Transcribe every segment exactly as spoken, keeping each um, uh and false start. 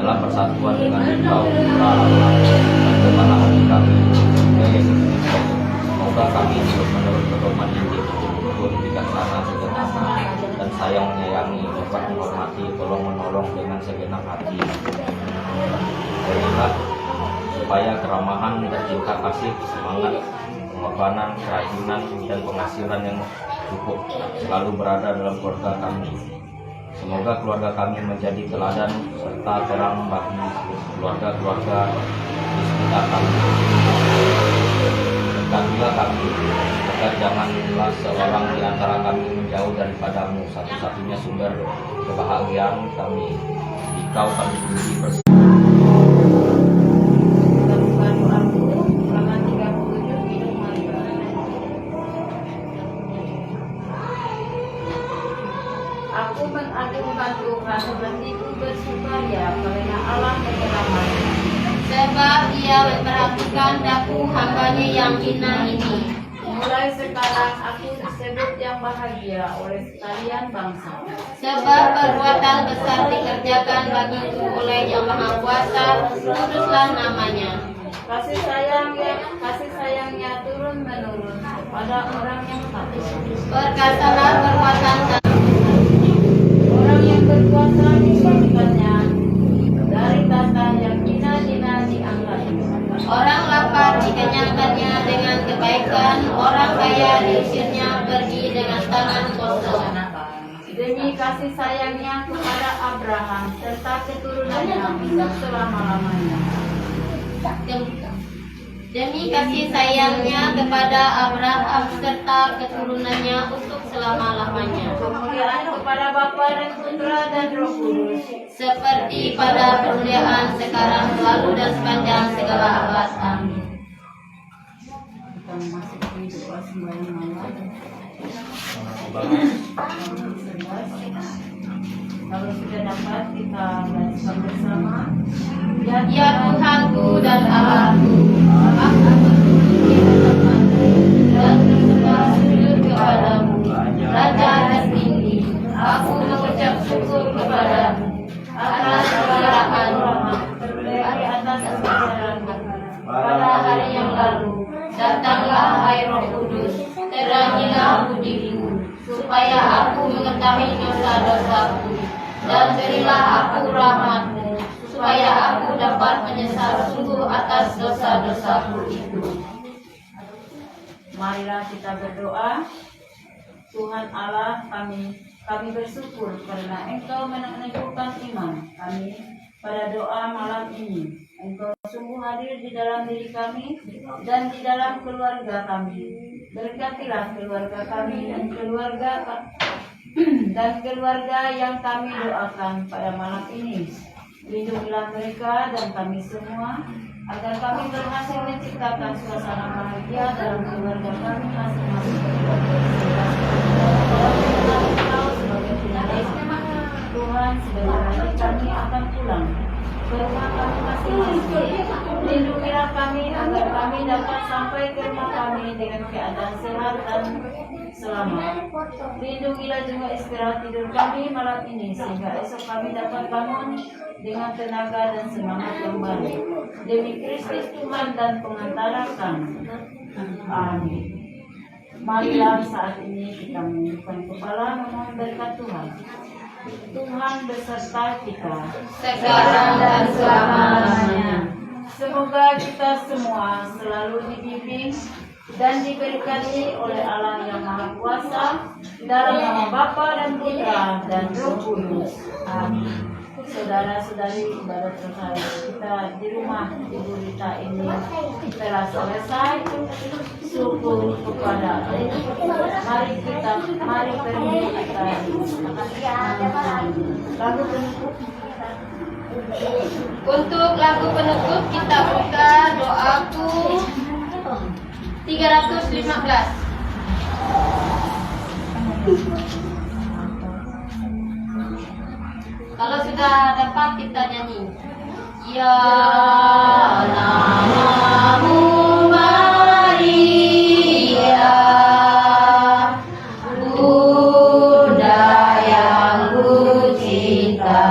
Dalam persatuan dengan Engkau, Putra, Anak, dan Kepala Hati kami, Tuhan Yesus Kristus. Semoga kami terus-menerus berdoa yang dipimpin bijaksana, sederhana, dan sayang menyayangi, dapat menghormati, tolong-menolong dengan segenap hati. Berilah supaya keramahan dan cinta kasih, semangat, pengorbanan, kerajinan, dan pengasihan yang cukup selalu berada dalam keluarga kami. Semoga keluarga kami menjadi teladan serta terang bagi keluarga-keluarga di sekitar kami. Berkatilah kami, agar janganlah seorang di antara kami menjauh daripada-Mu, satu-satunya sumber kebahagiaan kami. Di Kau kami puji. Aku mengagungkan Tuhan, hatiku bersukaria karena Allah menyelamatkan. Sebab Ia memperhatikan daku hamba-Nya yang hina ini. Mulai sekarang aku disebut yang bahagia oleh sekalian bangsa. Sebab perbuatan besar dikerjakan bagiku oleh Yang Maha Kuasa, kuduslah nama-Nya. Kasih sayang yang, kasih sayang-Nya turun-menurun kepada orang yang patuh. Perkasalah perbuatan orang yang berkuasa diberikan-Nya dari tata yang hina-hina diangkat. Orang lapar dikenyangkan-Nya dengan kebaikan, orang kaya diusir-Nya pergi dengan tangan kosong. Demi kasih sayang-Nya kepada Abraham serta keturunannya untuk selama-lamanya. Dem-, demi kasih sayang-Nya kepada Abraham serta keturunannya untuk selama-lamanya. Kemuliaan kepada Bapa dan Putra dan Roh Kudus. Seperti pada permulaan, sekarang, selalu, dan sepanjang segala abad. Amin. Kita memasuki doa sembahyang malam. Kalau sudah dapat, kita baca bersama. Ya Tuhanku dan Allahku, aku berlutut di hadapan-Mu dan bersembah sujud kepada-Mu, Raja tertinggi. Aku mengucap syukur kepada-Mu atas kelimpahan rahmat-Mu, terlebih atas kebenaran-Mu. Pada hari yang lalu, datanglah, hai Roh Kudus, terangilah budiku, supaya aku mengetahui dosa-dosaku, dan berilah aku rahmat-Mu, supaya aku dapat menyesal sungguh atas dosa-dosaku itu. Marilah kita berdoa. Tuhan Allah kami, kami bersyukur karena Engkau meneguhkan iman kami pada doa malam ini. Engkau sungguh hadir di dalam diri kami dan di dalam keluarga kami. Berkatilah keluarga kami dan keluarga ka-, dan keluarga yang kami doakan pada malam ini. Lindungilah mereka dan kami semua, agar kami berhasil menciptakan suasana bahagia dalam keluarga kami masing-masing. Tuhan, sebentar lagi kami akan pulang ke rumah kami masing-masing. Lindungilah kami, agar kami dapat sampai ke rumah kami dengan keadaan sehat dan selamat. Lindungilah juga istirahat tidur kami malam ini, sehingga esok kami dapat bangun dengan tenaga dan semangat yang baru. Demi Kristus Tuhan dan pengantara kami. Amin. Marilah saat ini kita menundukkan kepala memohon berkat Tuhan. Tuhan beserta kita. Sekarang dan selama-lamanya. Semoga kita semua selalu dibimbing dan diberkati oleh Allah yang Maha Kuasa, dalam nama Bapa dan Putra dan Roh Kudus. Amin. Saudara-saudari ibadat terhormat kita di rumah, Ibu Rita ini telah selesai. Syukur kepada Allah. Mari kita, mari pergi kita. Lagu penutup. Untuk lagu penutup, kita buka doaku tiga ratus lima belas. Kalau sudah dapat, kita nyanyi. Ya, nama-Mu, Maria, Bunda yang kucinta.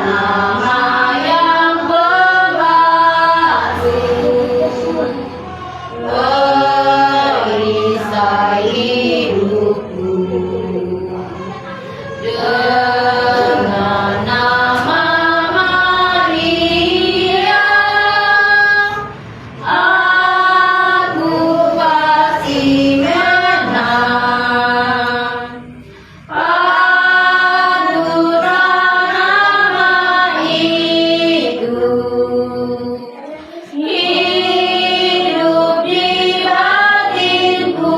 nama yang berbahagia, perisai hidupku dengan nama Maria. Aku pasti menang. Paduka nama itu hidup di batinku.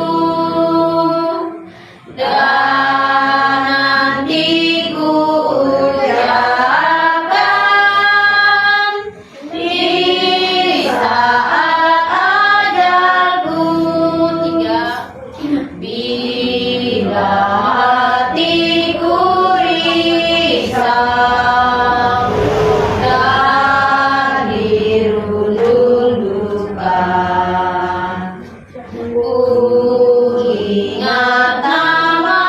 Dan nanti ku ucapkan di saat ajalku. Tiga. Bila hatiku risau dan dirundung duka, ku ingat nama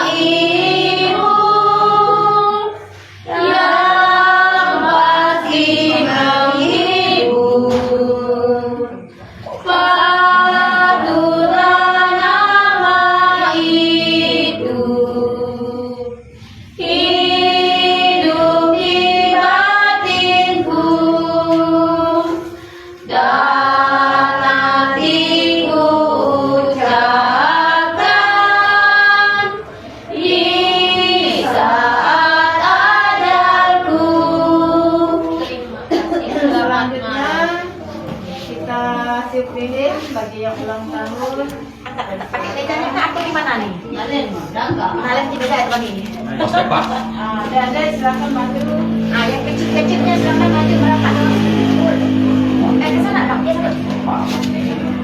Ibu yang pasti menghibur. Paduka nama itu hidup di batinku, dan nanti ku ucapkan di saat ajalku. Terima kasih. Selamat malam. Kita siap lilin bagi yang ulang tahun. Pakai mejanya, Kak, atau di mana nih? Nalen, berangkat. Nalen di meja itu tadi. Mas Tepa. Ah, adik-adik, silakan maju. Ah, yang kecil-kecilnya silakan maju merapat. Eh, ke sana, Kak. Ke sana.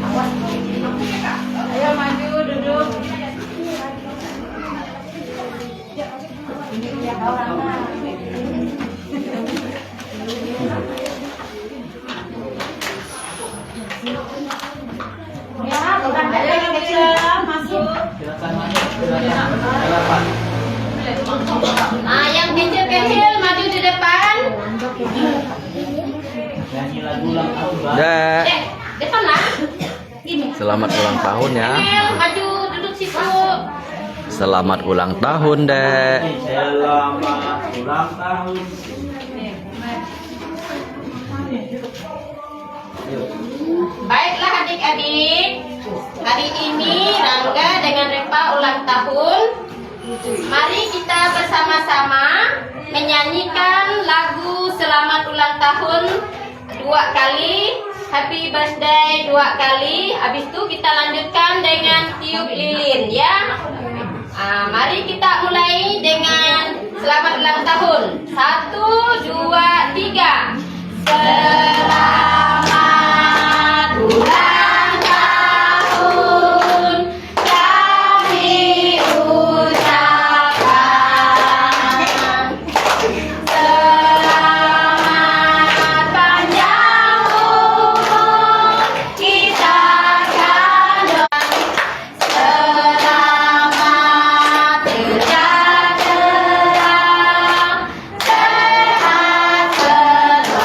Awas. Ayo maju, duduk. Ya, bukan ada yang kecil, masuk. Ah, yang kecil-kecil maju di depan. Dek. Dek, depan lah. Selamat ulang tahun ya. Maju, duduk situ. Selamat ulang tahun, Dek. Selamat ulang tahun. Baiklah adik-adik, hari ini Rangga dengan Repa ulang tahun. Mari kita bersama-sama menyanyikan lagu selamat ulang tahun dua kali, happy birthday dua kali. Habis itu kita lanjutkan dengan tiup lilin, ya. Ah, mari kita mulai dengan selamat ulang tahun. Satu, dua, tiga. Selamat ulang tahun kami ucapkan. Selamat panjang umur kita kandung. Selamat sejahtera, sehat selalu.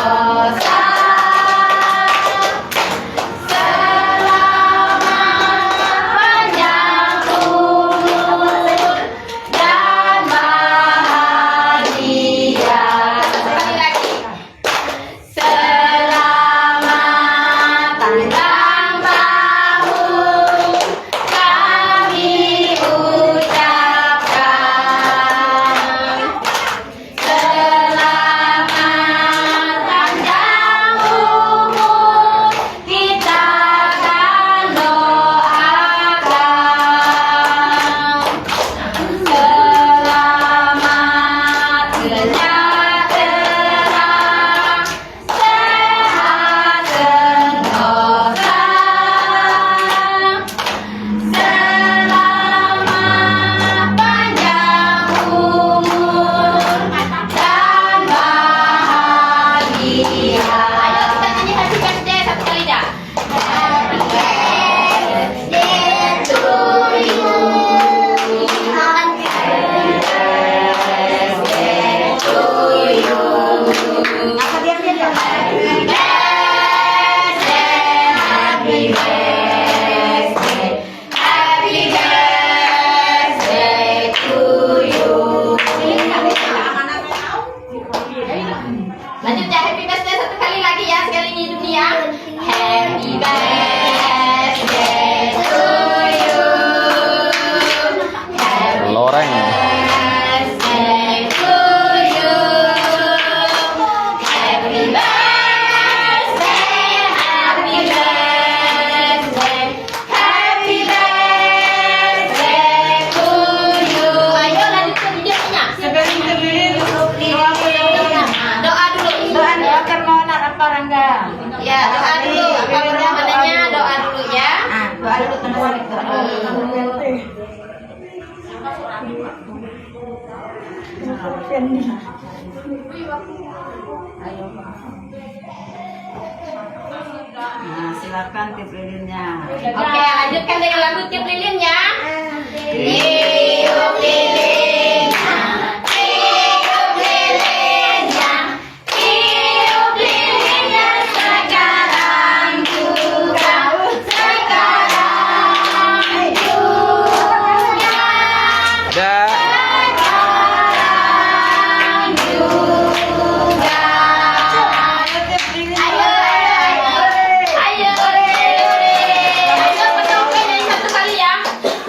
Lanjut ya, happy birthday satu kali lagi ya, sekali ini dulu ya. Happy birthday to you. Happy Loreng. Birthday to you. Happy birthday, happy birthday. Happy birthday to you. Ayo, lanjutkan videonya. Sebelum ke lilin, doa dulu. Doa dulu. Doa, doa permohonan apa, Rangga? Ya, doa dulu. Apa permohonannya? Doa dulu ya. Ah, doa dulu, teman-teman. Nah, silakan tiup lilinnya. Oke, lanjutkan dengan lagu tiup lilinnya. Tiup lilinnya, tiup lilinnya, tiup lilinnya sekarang juga, sekarang juga. Ada. Ayo, ayo, ayo. Ayo, ayo, ayo. Ayo, potong kuenya satu kali ya.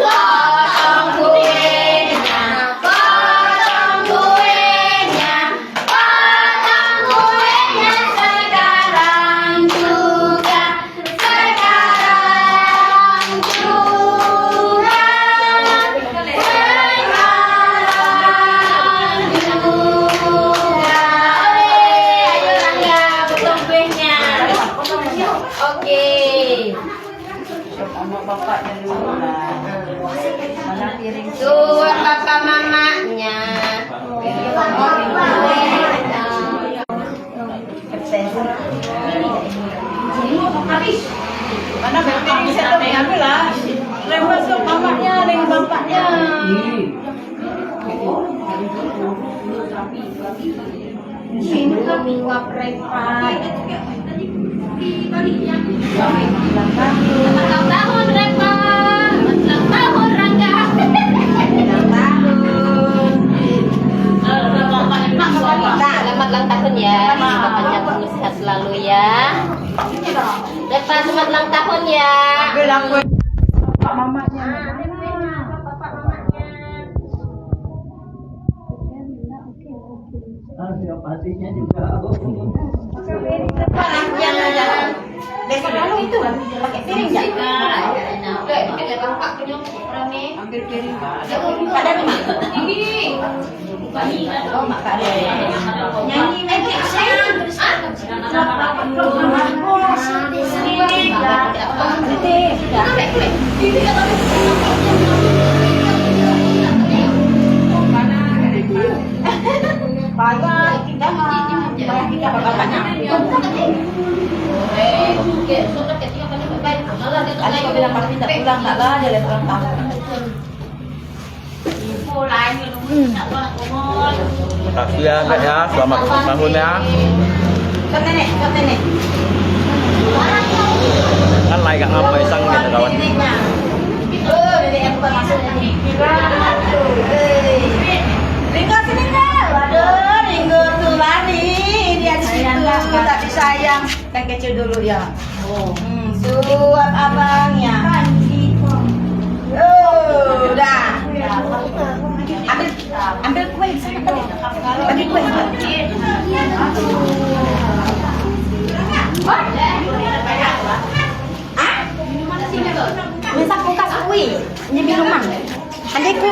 Potong kuenya, potong kuenya, potong kuenya sekarang juga. Sekarang juga, sekarang juga. Ore, ayo Rangga, potong kuenya. Oke. Mana piring? Tuh, bapak mamanya. Mana bebek ini saya tak ambil lah. Lempar suap mamaknya, dengan bapaknya. Sini ke buat breakfast. Ulang tahun, Reva. Ulang tahun, Rangga. Ulang tahun. Selamat ulang tahun ya. Semoga panjang umur, sehat selalu ya. Reva, selamat ulang tahun ya. Bapak mamanya. Ah, siap hatinya juga. Jangan, jangan. Besok dulu itu, pakai piring, ya? Ambil piring. Ada rumah. Oh, mak ada. Nyanyi magic sound. Makasih ya, Kak, ya. Selamat ulang tahun ya. Kan lai kak ngapai sang gitu, kawan. Ringo sini, Kak. Waduh, Ringo tuh lari. Dia di situ, tapi sayang. Kan kecil dulu ya. Hmm, suap abangnya. Oh, dah. Ambil, ambil kue di sana, ambil. Bagi kue. Hah? Minta kulkas kue. Ini minuman. Adikku.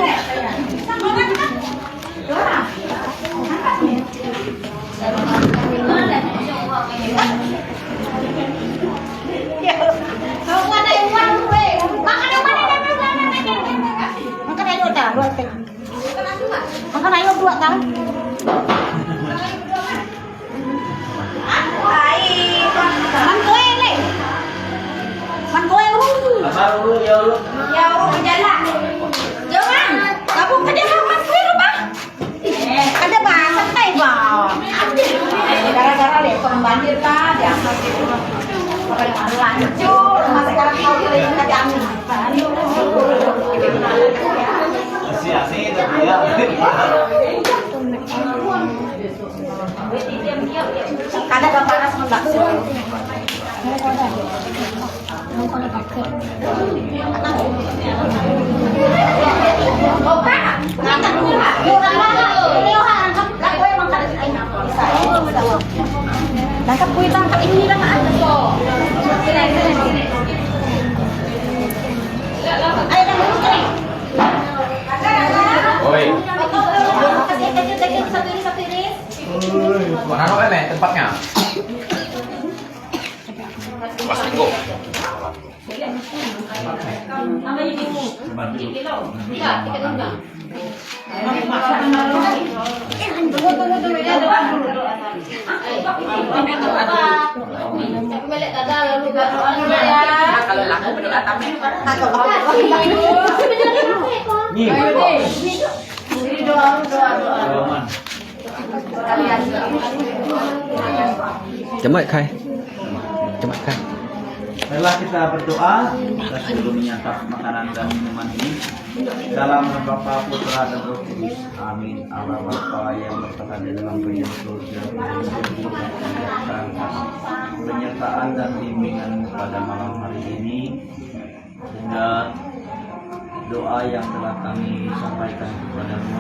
Makan ayo dah, dua teh. Makan ayo dua tah. Man kue leh. Man kue, uh. Apa, uh, ya, uh? Ya, uh, berjalan. Jangan. Kamu kerja sama kue apa? Ada bah, santai bah. Gara-gara leh pembandir ta, biasa gitu. Lancur, masa sekarang kau boleh ingat kami. Masih asik, tapi ya. Kada ka panas man bakso. Nangkap kuwi, tangkap ini lah. Sini, sini, sini. Ayo, tangkap ini. Oi. Satu ini, satu ini, satu ini. Mana no, Meme, tempatnya? Mas Minggu. Kalau laku berdoa, tapi. Nih. Cemat kai. Cemat kai. Marilah kita berdoa, kita sebelum menyantap makanan dan minuman ini. Dalam nama Bapa, Putra, dan Roh Kudus. Amin. Allah Bapa yang bertata di dalam kerajaan surga, penyertaan dan bimbingan pada malam hari ini. Sehingga doa yang telah kami sampaikan kepadamu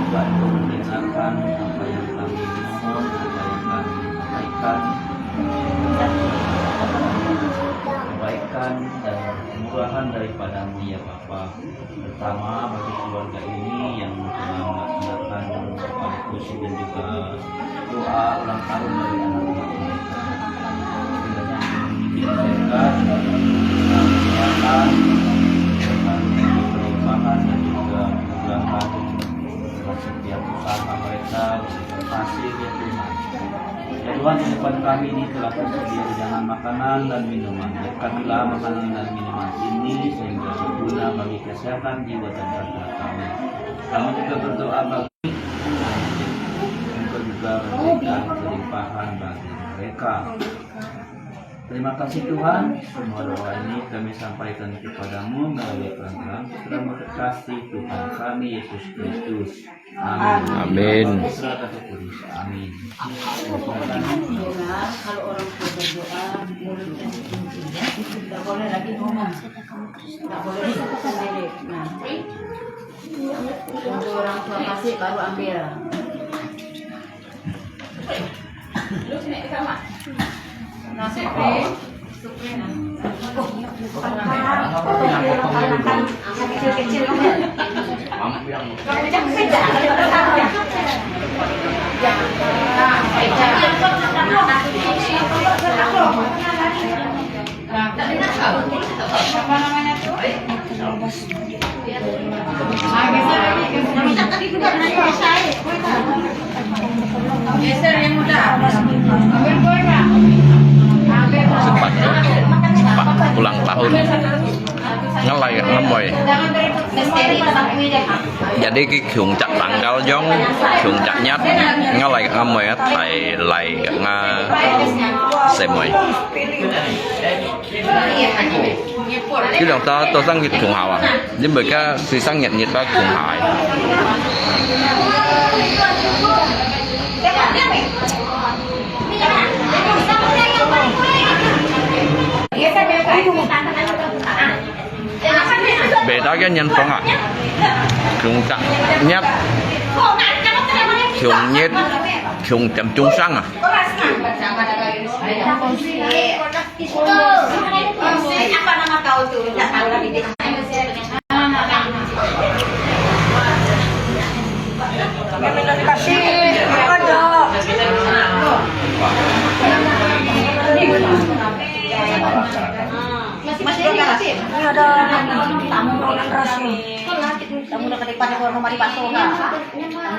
juga Engkau mendengarkan apa yang kami mohon, apa yang kami sampaikan. Kebaikan dan kemurahan daripada-Mu, ya Bapa. Terutama bagi keluarga ini yang telah melaksanakan khusyuk dan juga doa ulang tahun dari anak-anak mereka. Kiranya Engkau membimbing mereka dalam kesehatan, dalam kelimpahan dan juga kemudahan dalam setiap usaha mereka, berhasil, ya Tuhan. Ya Tuhan, di depan kami ini telah tersedia hidangan makanan dan minuman. Berkatilah makanan dan minuman ini sehingga berguna bagi kesehatan jiwa dan raga kami. Kami juga berdoa bagi Engkau juga memberikan kelimpahan bagi mereka. Terima kasih Tuhan, semua doa ini kami sampaikan kepadamu melalui Tuhan Putra terkasih Tuhan kami Yesus Kristus. Amin. Amin. Putra dan Roh Kudus. Amin. Kalau orang tua berdoa, mulutnya dikunci, ya. Tidak boleh lagi ngomong. Tidak boleh sendiri. Nah, tunggu orang tua kasih, baru ambil. Sempat, sempat ulang tahun. Ngalai ngemoi. Jadi ki khiung cak tanggal jong, khiung cak nyat, ngalai ngemoi, thai lai nga semoi. Ki lòng ta to sang ki khiung hào à? Nên bởi cái si sang nhật nhật ta khiung hào. Beda cái nhân phong à? Khiung cak nhat, khiung nhật, khiung chấm chung sang à? Apa nama kau tu? Tak tahu lagi. Minum kasih, ada. Ini ada tamu makan rasi. Tamu nak depan itu rumah di Paso, Kak.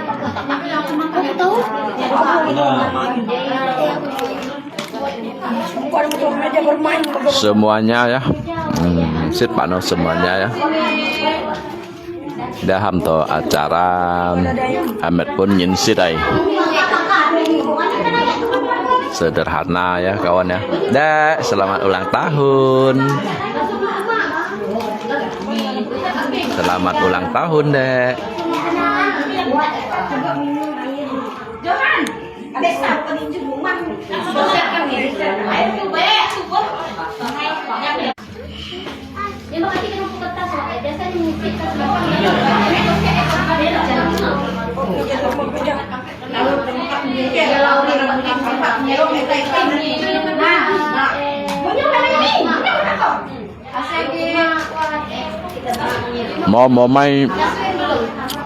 Aku tahu. Semuanya ya. Hmm, sit pano semuanya ya. Dah ham to acara amat pun nyin sit ai. Sederhana ya kawan ya. Dek, selamat ulang tahun. Selamat ulang tahun, Dek. Johan. Mò, mò mai,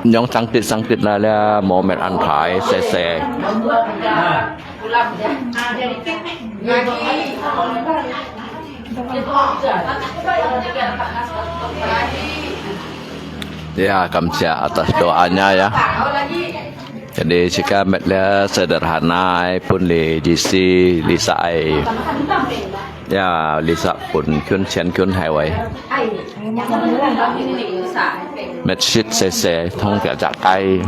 nyong sangkit sangkit na lia, mò met an thái, sè sè. Ya, kamsia atas doanya ya. Jadi, sika met lia sederhana ai pun li J C, Lisa ai. Ya, Lisa pun khun sian khun hai wai. Met sit sè sè, thong kia jak ai.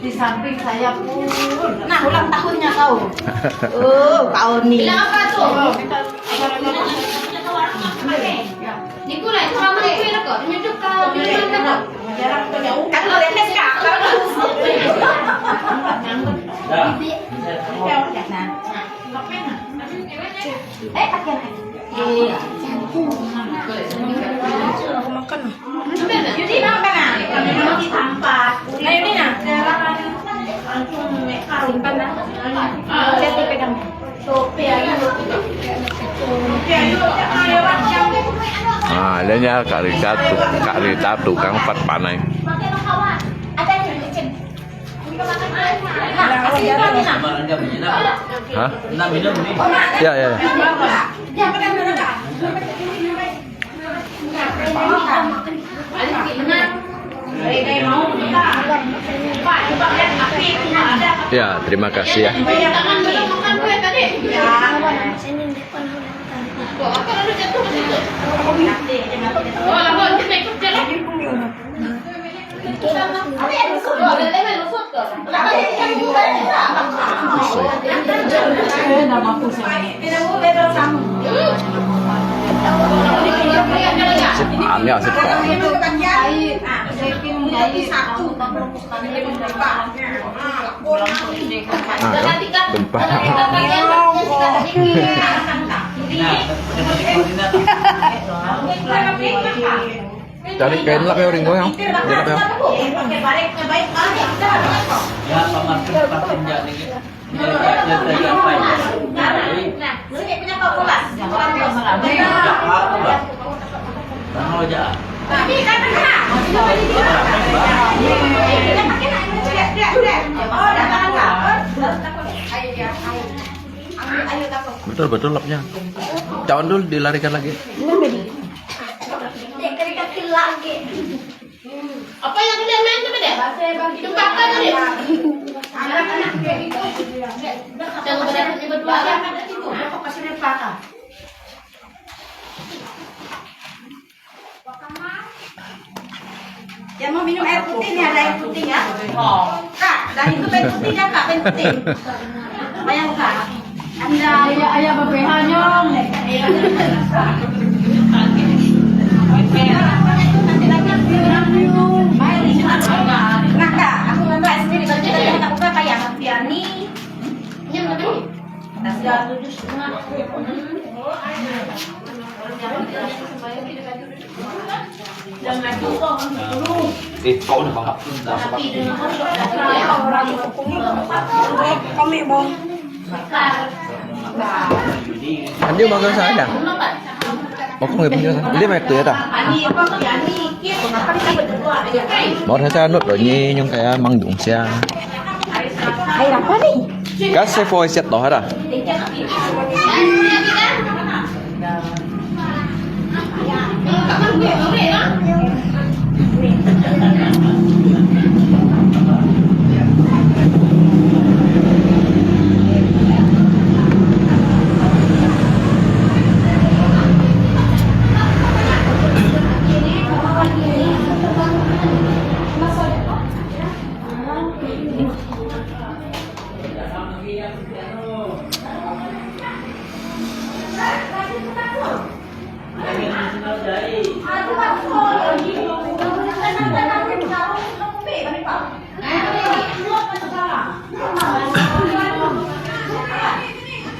Di samping saya pun. Nah, ulang tahunnya kau. Oh, kau ni. Bilang apa tu? Nikolai, itu ramai kuih lah kau. Tunjuk kau, tunjuk kau. Kan kau yang tes kak. Nah. Eh, pakai lagi. Iya. Aku makan. Yudi makan ah. Nah, Yudi nah. Simpan nah. Saya pegang. Ah, dia nya Kak Rita tu, Kak Rita tukang pat panai. Hah? Ya, ya, ya. Ya, terima kasih ya. Ah, kan? Gempa. Cari kain lap ya, Ringo ya. Kain lap ya. Betul, betul lapnya. Cawan dulu dilarikan lagi. Apa yang dia main tu pada? Tempakan tadi. Jangan pada berdua. Ya, mau minum air putih nih, ada air putih ya. Kak, dah itu air putih ya, Kak, air putih. Bayangkan. Anda. Ayah, ayah, berpihak, Nyong. Nah, Kak, aku ngambil air sendiri, kalau kita tak buka, kayak Fiani. Ini berapa nih? Nah, sudah tujuh setengah. Kami mau. Andi mau ke sana? Mau ke sana? Dia mau tu ya ta? Mau saya anu tu ni yang kayak manggung sia. Hai, apa ni? Kasi po siya to hara.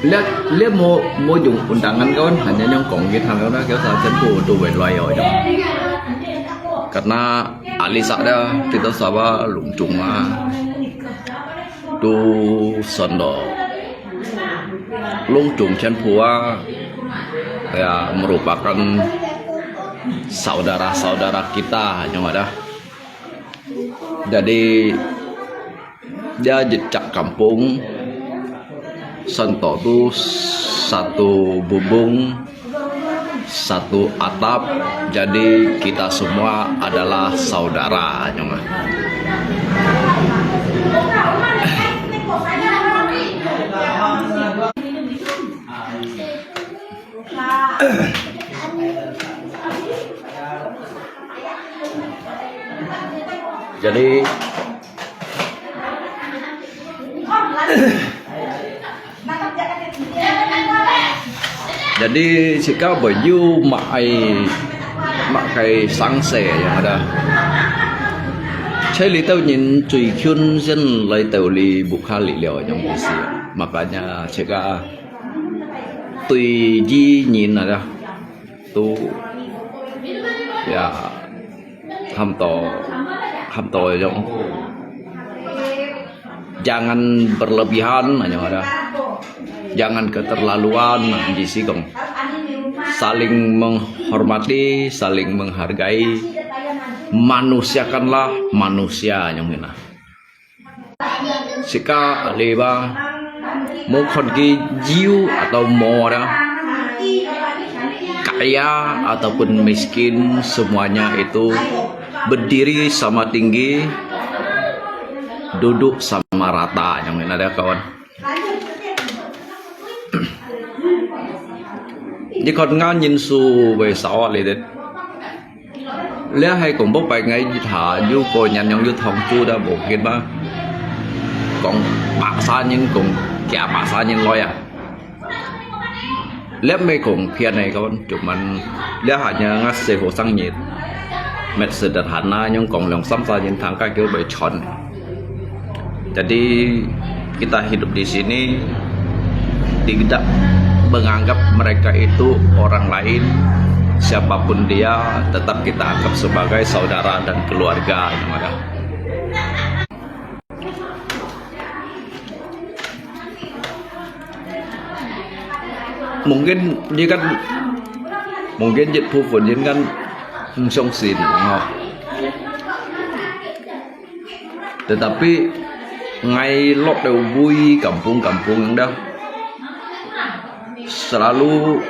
Lihat, lihat mo, mo jung undangan kawan, hanya nyong kong git hang kawan, kaya sa chen pu tu wei lai oi. Karena alisa dia, kita sawa lung jung ah. Tu sondo. Lung jung chen pu ah, ya, merupakan saudara-saudara kita, nyong ada. Jadi, dia jejak kampung, santo tu satu bubung, satu atap, jadi kita semua adalah saudara, nyong ah. Jadi, jadi sika bơi yu mak ai, mak kai sang se yang ada. Cai li tau nyin cui kyun sen lai tau li bukha li liao yang isi. Makanya sika tui ji nyin ada. Tu, ya, hamto, hamto yang jangan berlebihan, hanya ada. Jangan keterlaluan, di sikong. Saling menghormati, saling menghargai. Manusiakanlah manusia, yang ina. Sika alih ba, mo khon ki jiu atau mo ada, kaya ataupun miskin, semuanya itu berdiri sama tinggi, duduk sama rata, yang ina ada kawan. Ni khon ngan nyin su wei sao li det. Lihat hai kong bok pai ngai ha, yu ko nyan yang yu thong chu da bo kit ba. Kong paksa nyin, kong kia paksa nyin loi ah. Lihat mei kong phian hai kawan, cuman lihat hanya ngat se ho sang nyit. Met sederhana nyong kong liang sam sa nyin thang ka kêu bai chon. Jadi, kita hidup di sini tidak menganggap mereka itu orang lain, siapapun dia, tetap kita anggap sebagai saudara dan keluarga, yang ada. Mungkin dia kan, mungkin jit phu pun jin kan, hong siong sin, ngo. Tetapi ngai lok deu bui kampung-kampung yang dah selalu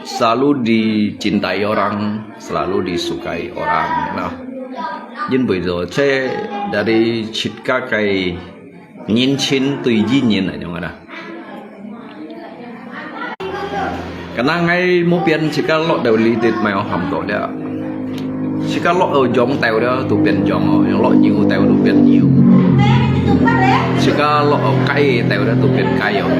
selalu dicintai orang, selalu disukai orang. Nah, jin bui zo che dari chit ka kai nyin chin tui ji nyin na jong ada. Kana ngai mo pian sika lok deu li tit mai o ham to dia. Sika lok eu jong teu dia tu pian jong o, yang lok nyiu teu tu pian nyiu. Sika lok eu kai teu dia tu pian kai o.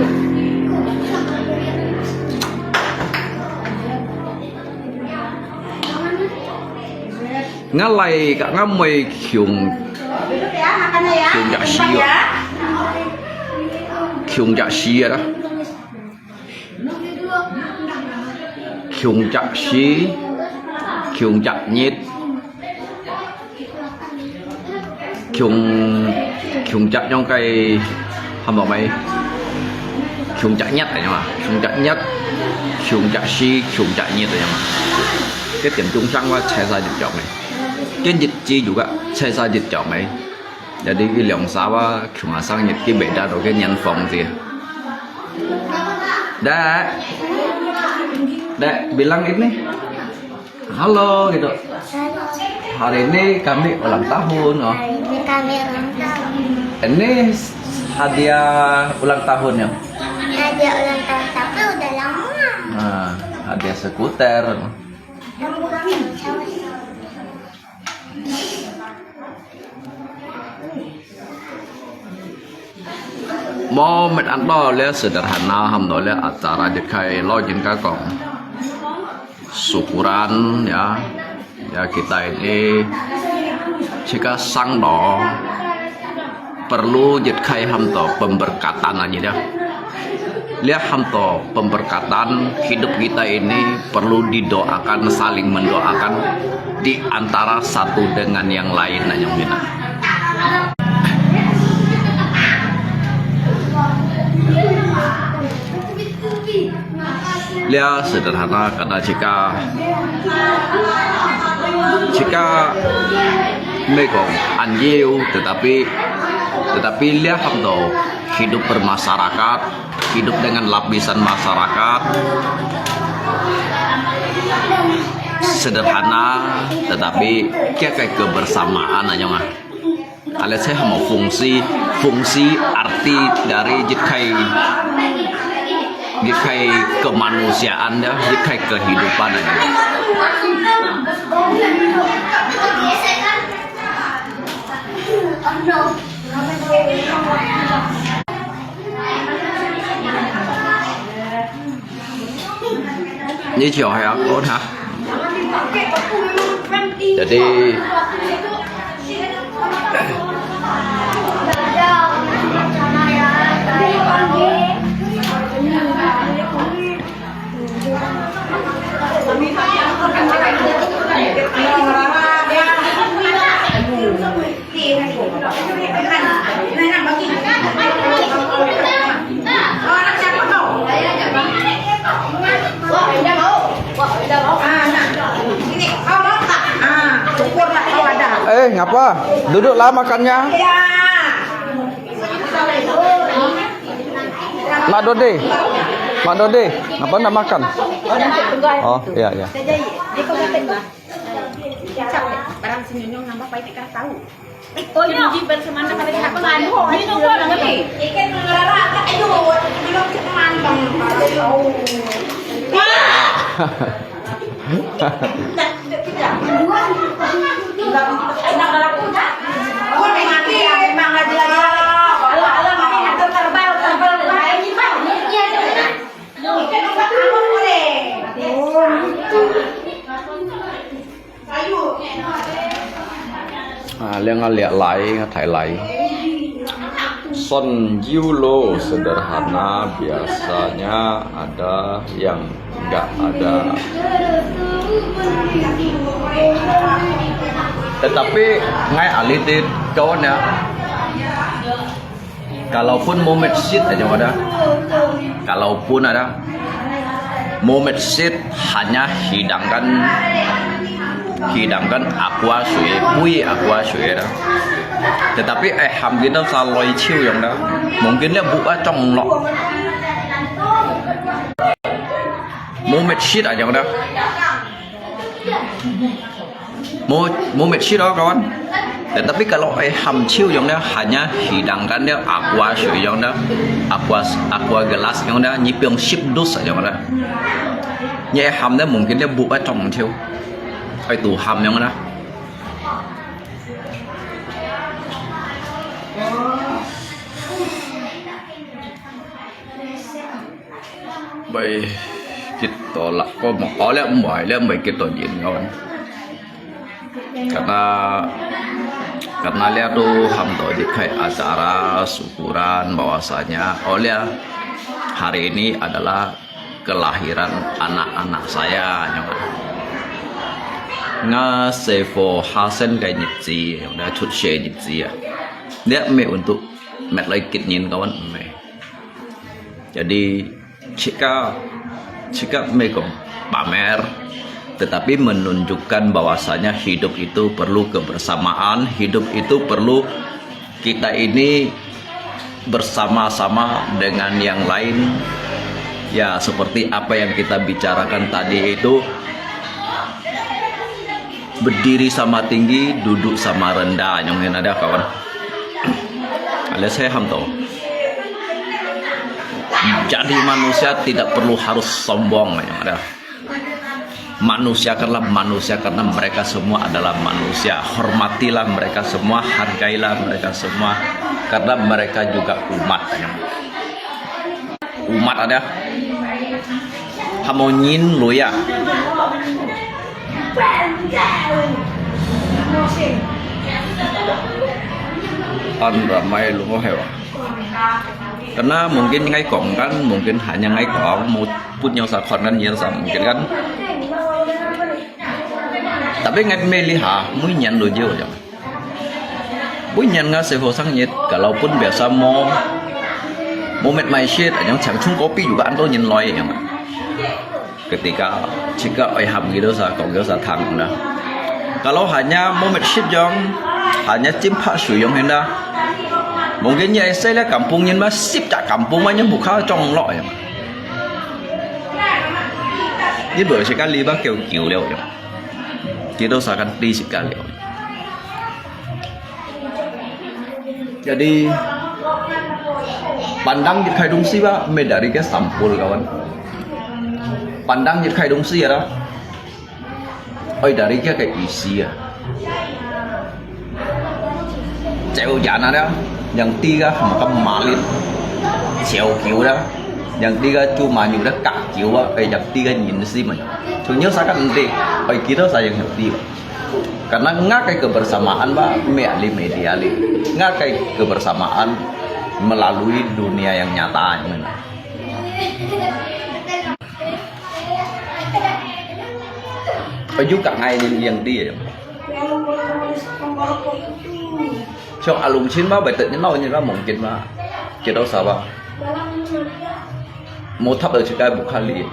Nga lai ka nga mui khiung khiung ja shi o. Khiung ja shi a. Khiung ja shi, khiung ja nyit, khiung khiung ja nyong kai ham lo mai. Khiung ja nyat a nyong a, khiung ja nyat, khiung ja shi, khiung ja nyit a nyong a. Cái tiệm chung sáng wa chai sa jit jong mai. Cái jit chi juga chai sa jit jong mai. Jadi, cái liang sa wa khiung a sang nyit cái beda ro cái nyan phong chi. Dek. Dek, bilang ini. Halo, gitu. Hari ini kami ulang tahun, oh. Hari ini kami ulang tahun. Ini hadiah ulang tahun ya. Hadiah ulang tahun, tapi udah lama. Nah, hadiah skuter. Mo met an to le sederhana ham to le acara jit khai lo jin ka kong. Syukuran ya, ya kita ini jika sang lo perlu jit kai ham to pemberkatan aja ya. Lihat ham to pemberkatan, hidup kita ini perlu didoakan, saling mendoakan di antara satu dengan yang lain aja. Lia sederhana karena jika jika mekong anjiu, tetapi tetapi lia ham to hidup bermasyarakat, hidup dengan lapisan masyarakat sederhana, tetapi kia kai kebersamaan aja ah. Alet saya mau fungsi, fungsi arti dari jit kai, jit kai kemanusiaan ya, jit kai kehidupan aja. Ini jauh ya, kau dah. Jadi Eh, ngapa? Duduklah makannya. Mak Dodi. Mak Dodi, ngapa ndak makan? Oh, iya, iya. Barang si Nyunyong nambah pai tikar tahu. Oh, iya. Minum apa lagi? Ikan mengalara, ayo, belum cukup mantap. Wah. Ah, liang ah liak lai, ngat thai lai. Son Yulo sederhana, biasanya ada yang enggak ada. Tetapi ngai alit di kawan ya. Kalaupun mumet sit aja ada. Kalaupun ada mumet sit hanya hidangkan hidangkan aqua sui, pui aqua sui ada. Tetapi eh ham kita saloi ciu yang dah. Mungkin dia buka cong lok. Mumet sit aja ada. Mo, mo mechit oh, kawan. Tetapi kalau eh ham ciu yang dah hanya hidangkan dia aqua sui yang dah aqua aqua gelas yang dah nyi piong sip dus yang dah. Nyi eh ham dah mungkin dia buka cong ciu. Eh tu ham yang dah. Bai kita lah ko mo, oleh mbai le mbai kita jin kawan. Karena karena lihat tu ham to di kai acara syukuran bahwasanya oleh hari ini adalah kelahiran anak-anak saya yang nga sefo hasen kai nyipsi yang dah chut she nyipsi ya. Dia me untuk met lai kit nyin kawan me. Jadi, jika jika mekong pamer, tetapi menunjukkan bahwasanya hidup itu perlu kebersamaan, hidup itu perlu kita ini bersama-sama dengan yang lain. Ya, seperti apa yang kita bicarakan tadi itu, berdiri sama tinggi, duduk sama rendah, nyong ada kawan. Alias saya ham to. Jadi manusia tidak perlu harus sombong, nyong ada. Manusia karena manusia karena mereka semua adalah manusia. Hormatilah mereka semua, hargailah mereka semua karena mereka juga umat. Umat ada. Kamu nyin lui ya? An ramai lu hewa. Karena mungkin ngai kong kan, mungkin hanya ngai kong, mu pun nyau sa khon kan, nyin sa mungkin kan. Tapi ngai meli ha, mui nyin lu jiu ya. Bui nyan nga sifo sang nyet, kalau pun biasa mo, mo met mai shit, anyang chang chung kopi juga anto nyin loi yang. Ketika chika oi ham gitu sa, kong gitu sa thang na. Kalau hanya mo met shit yang, hanya chim pha shui yang henda. Mungkin nya sai le kampung nyin ma sip tak kampung ma nyin buka chong lo yang. Ni bo chika li ba kêu kiu liao yang. Gitu sa kan ti chika liao. Jadi, pandang 一个东西吧，没 dari 个 sampul kawan. Pandang 一个东西 ya, oi dari 个 个意思啊。就人啊，yang 知个 macam malit, 就球啦，yang 知个 cuma 有个 kak 球啊，哎，yang 知个人是嘛，就你啥个唔知，哎，几多啥样有知吧。 Karena ngakai kebersamaan ba, me ali media li. Ngakai kebersamaan melalui dunia yang nyata ini. Juga ngai ni yang dia. So alung chin ba, betul ni lau ni ba mungkin ba. Kita usah ba. Mo thap ở chika bukhali.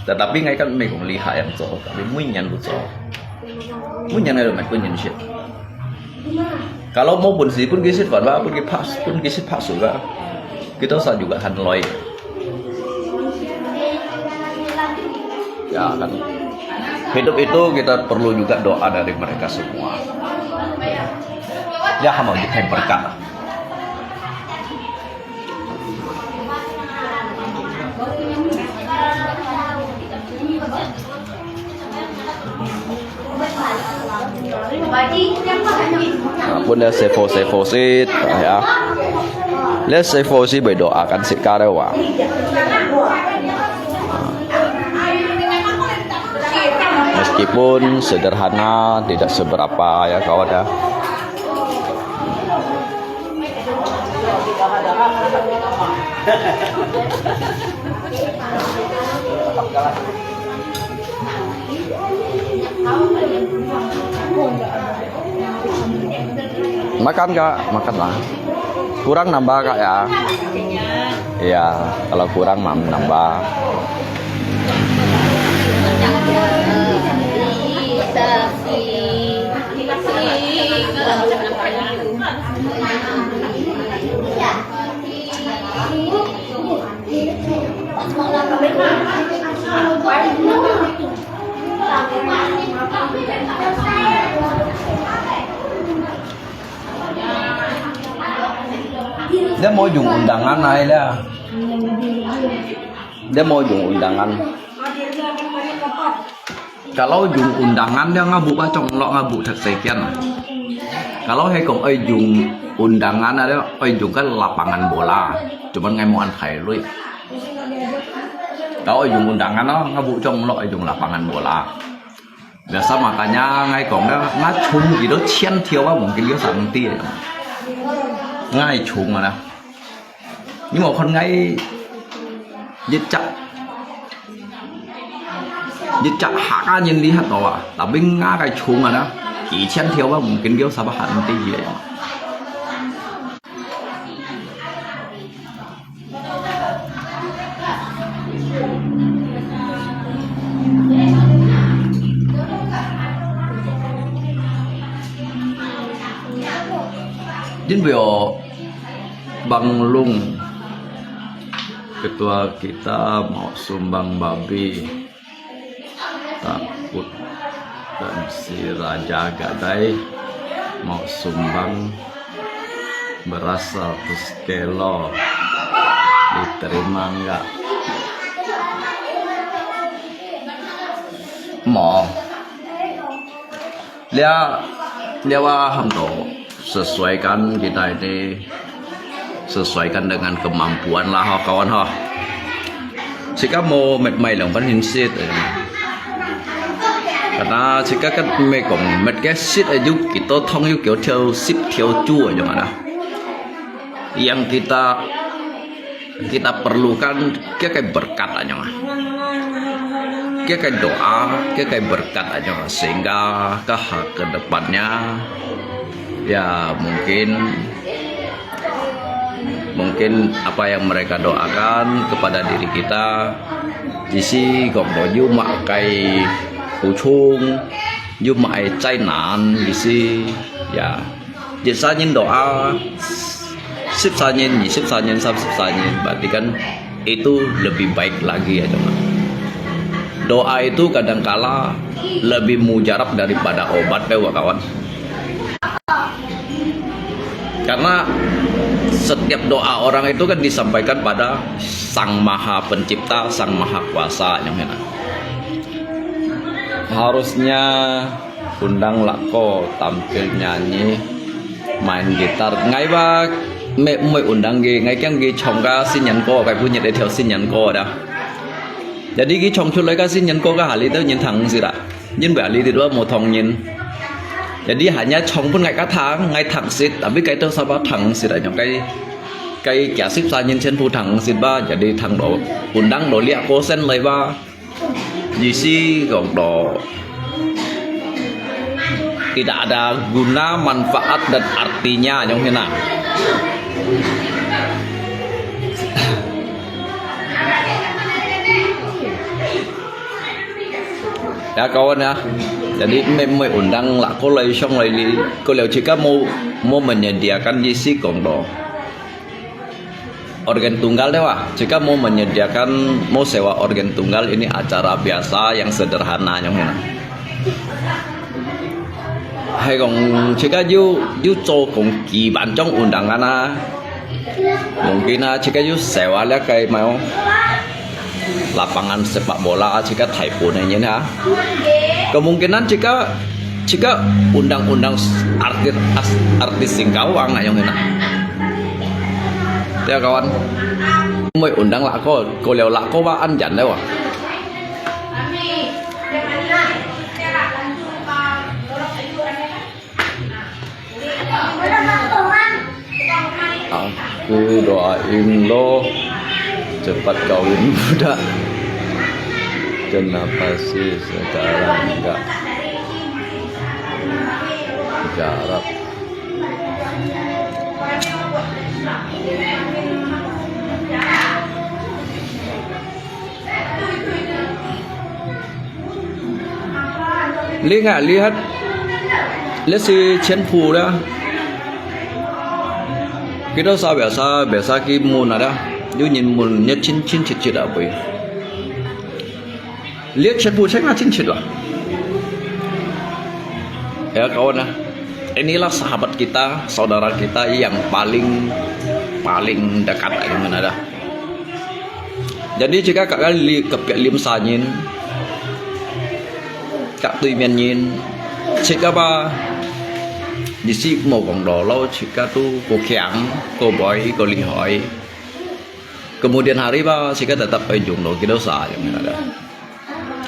Tetapi ngai kan me kong li ha yang zo, tapi mui nyan lu zo. Mui nyan ngai lu mai pun nyan shit. Kalau mo pun si pun kisit fan ba, pun kipas, pun kisit pas juga. Kita sa juga han loi. Ya kan. Hidup itu kita perlu juga doa dari mereka semua. Ya, hamba juga berkat. Pun dah sifo-sifo sit, ya. Let's sifo sit berdoakan sit kada wa. Meskipun sederhana, tidak seberapa ya kawan ya. Makan kak, makanlah. Kurang nambah kak ya. Iya, kalau kurang mam nambah. Dia mau jung undangan ai lah. Dia mau jung undangan. Kalau jung undangan dia ngabu ba chong lok ngabu thak sekian. Kalau hai kong oi jung undangan ada oi jung kan lapangan bola. Cuman ngai mau an thai lui. Kalau oi jung undangan no ngabu chong lok oi jung lapangan bola. Biasa makanya ngai kong dia ngachung gitu cian thiau ba mungkin dia sang ti. Ngai chung mana. 你無看𠊎一隻，一隻客家人厲害到啊，tapi𠊎个銃啊，幾千條啊，mungkin佢sabab hati ya. Din bro, Bang Lung, ketua kita mau sumbang babi. Takut dan si Raja Gadai mau sumbang beras seratus kilo. Diterima enggak? Mau. Lia, lia wa ham to sesuaikan kita ini, sesuaikan dengan kemampuan lah, ho, kawan, ho. 自家無搣賣兩分錢息。Karena自家kan乜講搣个息有幾多桶，有幾多條息條珠啊，樣啊。Yang kita kita perlukan 佢个 berkat 啊，樣啊。佢个 doa，佢个 berkat 啊，樣啊。Sehingga ke ke depannya, ya mungkin mungkin apa yang mereka doakan kepada diri kita, 意思講到有麼个苦衷，有麼个災難，意思，ya，一儕人 doa，十儕人、二十儕人、三十儕人，berarti kan itu lebih baik lagi ya, cuma. Doa itu kadangkala lebih mujarab daripada obat, ya, kawan. Karena setiap doa orang itu kan disampaikan pada Sang Maha Pencipta, Sang Maha Kuasa, yang mana. Harusnya undang lako tampil nyanyi, main gitar. Ngai ba, mê mê undang ge, ngai kiang ge chong ka 新年歌, cái 新年歌 đó. Jadi ge chong chut lai ka 新年歌 ka hali tao nyin thang sih ta. Nyin ba hali tao mo thong nyin. Jadi hanya chong pun ngai ka thang, ngai thang sih, tapi cái tao saba thang sih ta, nyong cái cái kia 十儕人全部 thang sih ba, jadi thang do, undang do lia kosen lai ba. Jadi si kong do, tidak ada guna, manfaat dan artinya, nyong hina. Ya, kawan ya. Jadi, mê mê undang lah, ko lai shong lai li, ko liao jika mau, mau menyediakan isi kong do. Organ tunggal deh, wah. Jika mau menyediakan, mau sewa organ tunggal, ini acara biasa yang sederhana, nyong hina. Hai kong, jika yu, yu cho kong ki ban chong undang ana. Mungkin ah, jika yu sewa liak kai mau lapangan sepak bola, jika Thai pun ini ha. Kemungkinan jika, jika undang-undang artis, as-, artis Singkawang ayong hina. Ya, kawan. Mau undang lah ko, ko liao lah ko ba an jan leh wah. Aku doain lo cepat kawin budak. Kenapa sih sekarang enggak garap? Lihat, lihat. Lihat si Chen Pu dah. Kita sa biasa, biasa ki mun ada. Yu nyin mun, nyin chin, chin chit chit apa. Lihat Chen Pu saya nggak chin chit lah. Ya, kawan lah. Inilah sahabat kita, saudara kita yang paling, paling dekat yang mana dah. Jadi jika kak kali kepek lim sanyin, kak tui mian nyin, jika ba, di si mau kong do lo, jika tu ko kiang, ko boy, ko lihoi. Kemudian hari ba, jika tetap pai jung do, kita sa yang ada.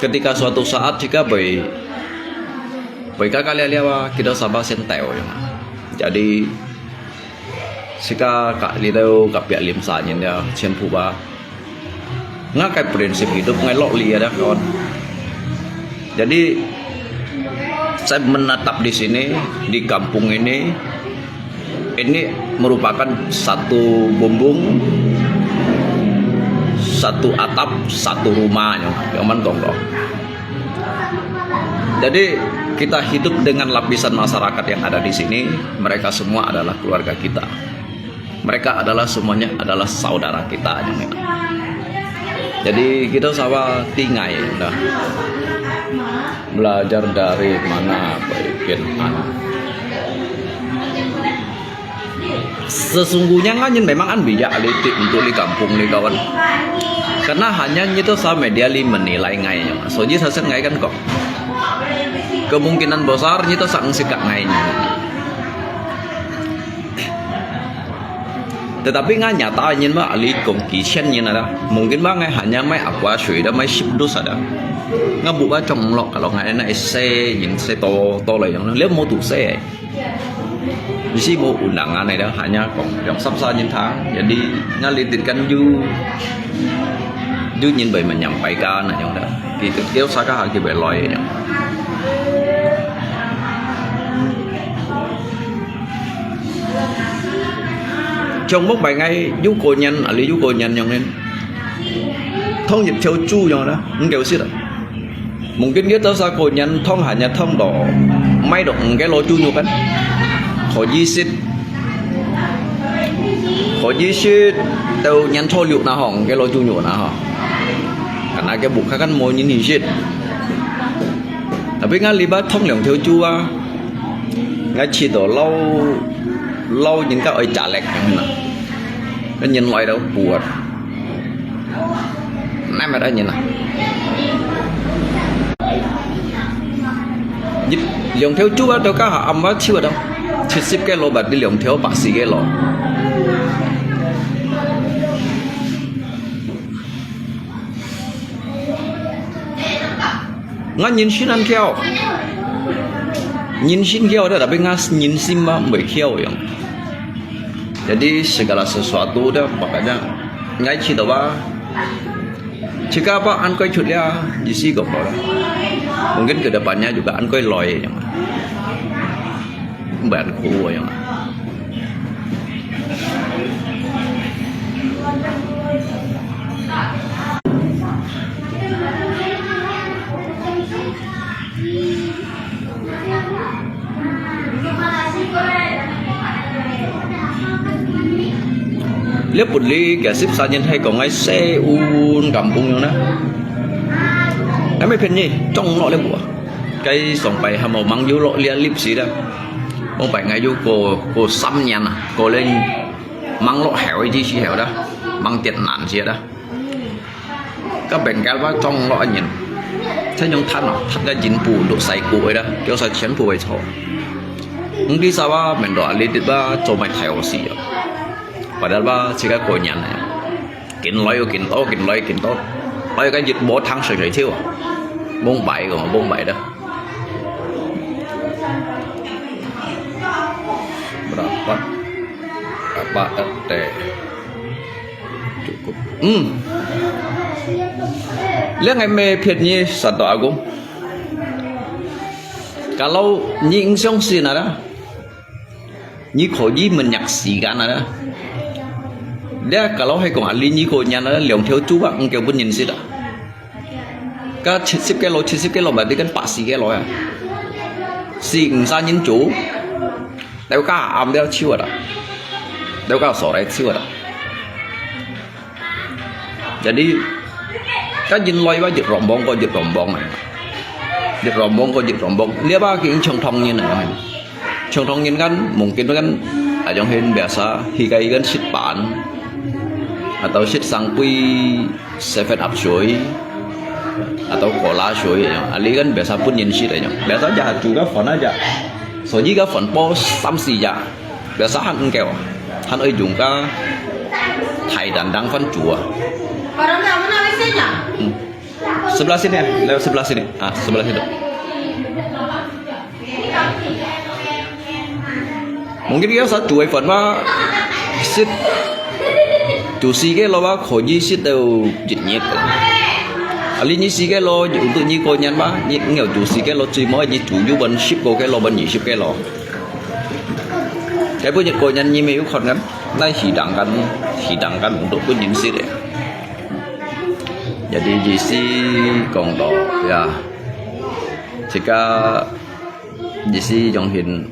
Ketika suatu saat jika boy, boy kak kali alia ba, kita sa ba sen teo yang. Jadi, Sika kak litau kak piak lim sa nyin ya, Chen Pu ba. Ngakai prinsip hidup ngai lok li ada kawan. Jadi, saya menetap di sini, di kampung ini, ini merupakan satu bumbung, satu atap, satu rumah nyo, yang man kong kong. Jadi, kita hidup dengan lapisan masyarakat yang ada di sini, mereka semua adalah keluarga kita. Mereka adalah semuanya adalah saudara kita. Jadi, kita sawa tingai, nah. Belajar dari mana pemikiran. Sesungguhnya kan nyin memang an bijak litik untuk di kampung ni kawan. Karena hanya nyitu sa media li menilai ngai. Soji saset ngai kan kok. Kemungkinan besar nyitu sa ngsikak ngai. Tetapi ngah nyata nyin mah ahli kong kichen nyin ada. Mungkin mah ngah hanya mai aqua shui da mai sip dus ada. Ngah bu ba chong lok kalau ngah na se nyin se to to lai yang le mo tu se. Isi mo undangan ada hanya kong yang sap sa nyin thang. Jadi ngah litit kan ju ju nyin bai menyampaikan yang da. Kitu kêu saka haki bai loi yang. Trong muk bai ngai yu ko nyan, ali yu ko nyan yong nen. Thong yip thiau chu yong na, ngkeu sit a. Mungkin kia tau sa ko nyan thong ha nyan thong do. Mai do ngke lo chu nyu kan. Kho yi sit. Kho yi sit. Tau nyan tho liu na hong, ngke lo chu nyu na ha. Kana kia bu kha kan mo nyin hi sit. Tapi ngan li ba thong liang thiau chu a. Ngai chi to lau lau nyin ka oi cha lek yang na. Ka nyin loi dau buat. Nai ma da nyin na. Yip liang thiau chu a to ka ha am wa chiu a dau. Chi sip ke lo bat di liang thiau ba si ke lo. Nga nyin sin an khiau. Nyin sin khiau dah, tapi nga nyin sim ba mui khiau yang. Jadi segala sesuatu dah makanya ngai chi tawa. Jika apa an koi chut ya, jisi kok dah. Mungkin kedepannya juga an koi loi yang. Ban khu yang. Lihat pun li, gak sip sa nyen hai kong ai se un kampung yang na. Ai mai phen ni, trong lo lihat bua. Kai song pai ham mang yu lo lihat lip si dah. Mong pai ngai yu ko, ko sam nyen na, ko len mang lo heo ji si heo dah. Mang tiet nan si dah. Ka Bengal ba trong lo nyen. Sai nyong than lo, than ka jin pu lo sai ku ai dah. Kêu sa chen pu ai cho. Ngi sa ba men do ali dit ba cho mai thai o si yo. Padahal ba si ka ko nyen. Kin loi kin to, kin loi kin to. Loi ka jit bo thang soi soi thiu. Bong bai ko, bong bai dah. Berapa? Apa ete? Cukup. Hmm. Lihat ngai mai phet ni satu aku. Kalau ni insong si nada. Ni kho yi menyak si kan nada. Dia kalau hai kong ali ni ko nyan nada liang thiau chu ba ngkeu pun nyin si dah. Ka chit sip ke lo, chit sip ke lo, berarti kan pak si ke lo ya. Si ngsa nyin chu. Teu ka am teu chiu dah. Teu ka so rai chiu dah. Jadi, ka jin loi ba jit rombong ko jit rombong ai. Jit rombong ko jit rombong. Lia ba king chong thong nyin ai. Chong thong nyin kan, mungkin kan, ayong hin biasa, hikai kan sit pan. Atau sit sang kui, Seven Up sui. Atau cola sui, ayong. Ali kan biasa pun nyin sit, ayong. Biasa ja, juga fana ja. So, juga fan po, sam si ja. Biasa han engkau, han oi jung ka, thai dan dang fan jua. Barang kamu nak isi nya? Hmm. Sebelah sini ya, lewat sebelah sini. Ah, sebelah situ. Mungkin dia satu iPhone mah sit tu si ke lo ba kho ji sit teu jit nyit. Ali ni si ke lo untuk ni ko nyan ba, ni ngau tu si ke lo cui mo ni tu yu ban sip ko ke lo ban ni sip ke lo. Cái bữa nhiệt cô nhanh như mày khôn ngắn, nay thì đặng gắn, thì đặng gắn cũng được bữa nhìn xí đấy. Jadi jisi kong to ya. Jika jisi yong hin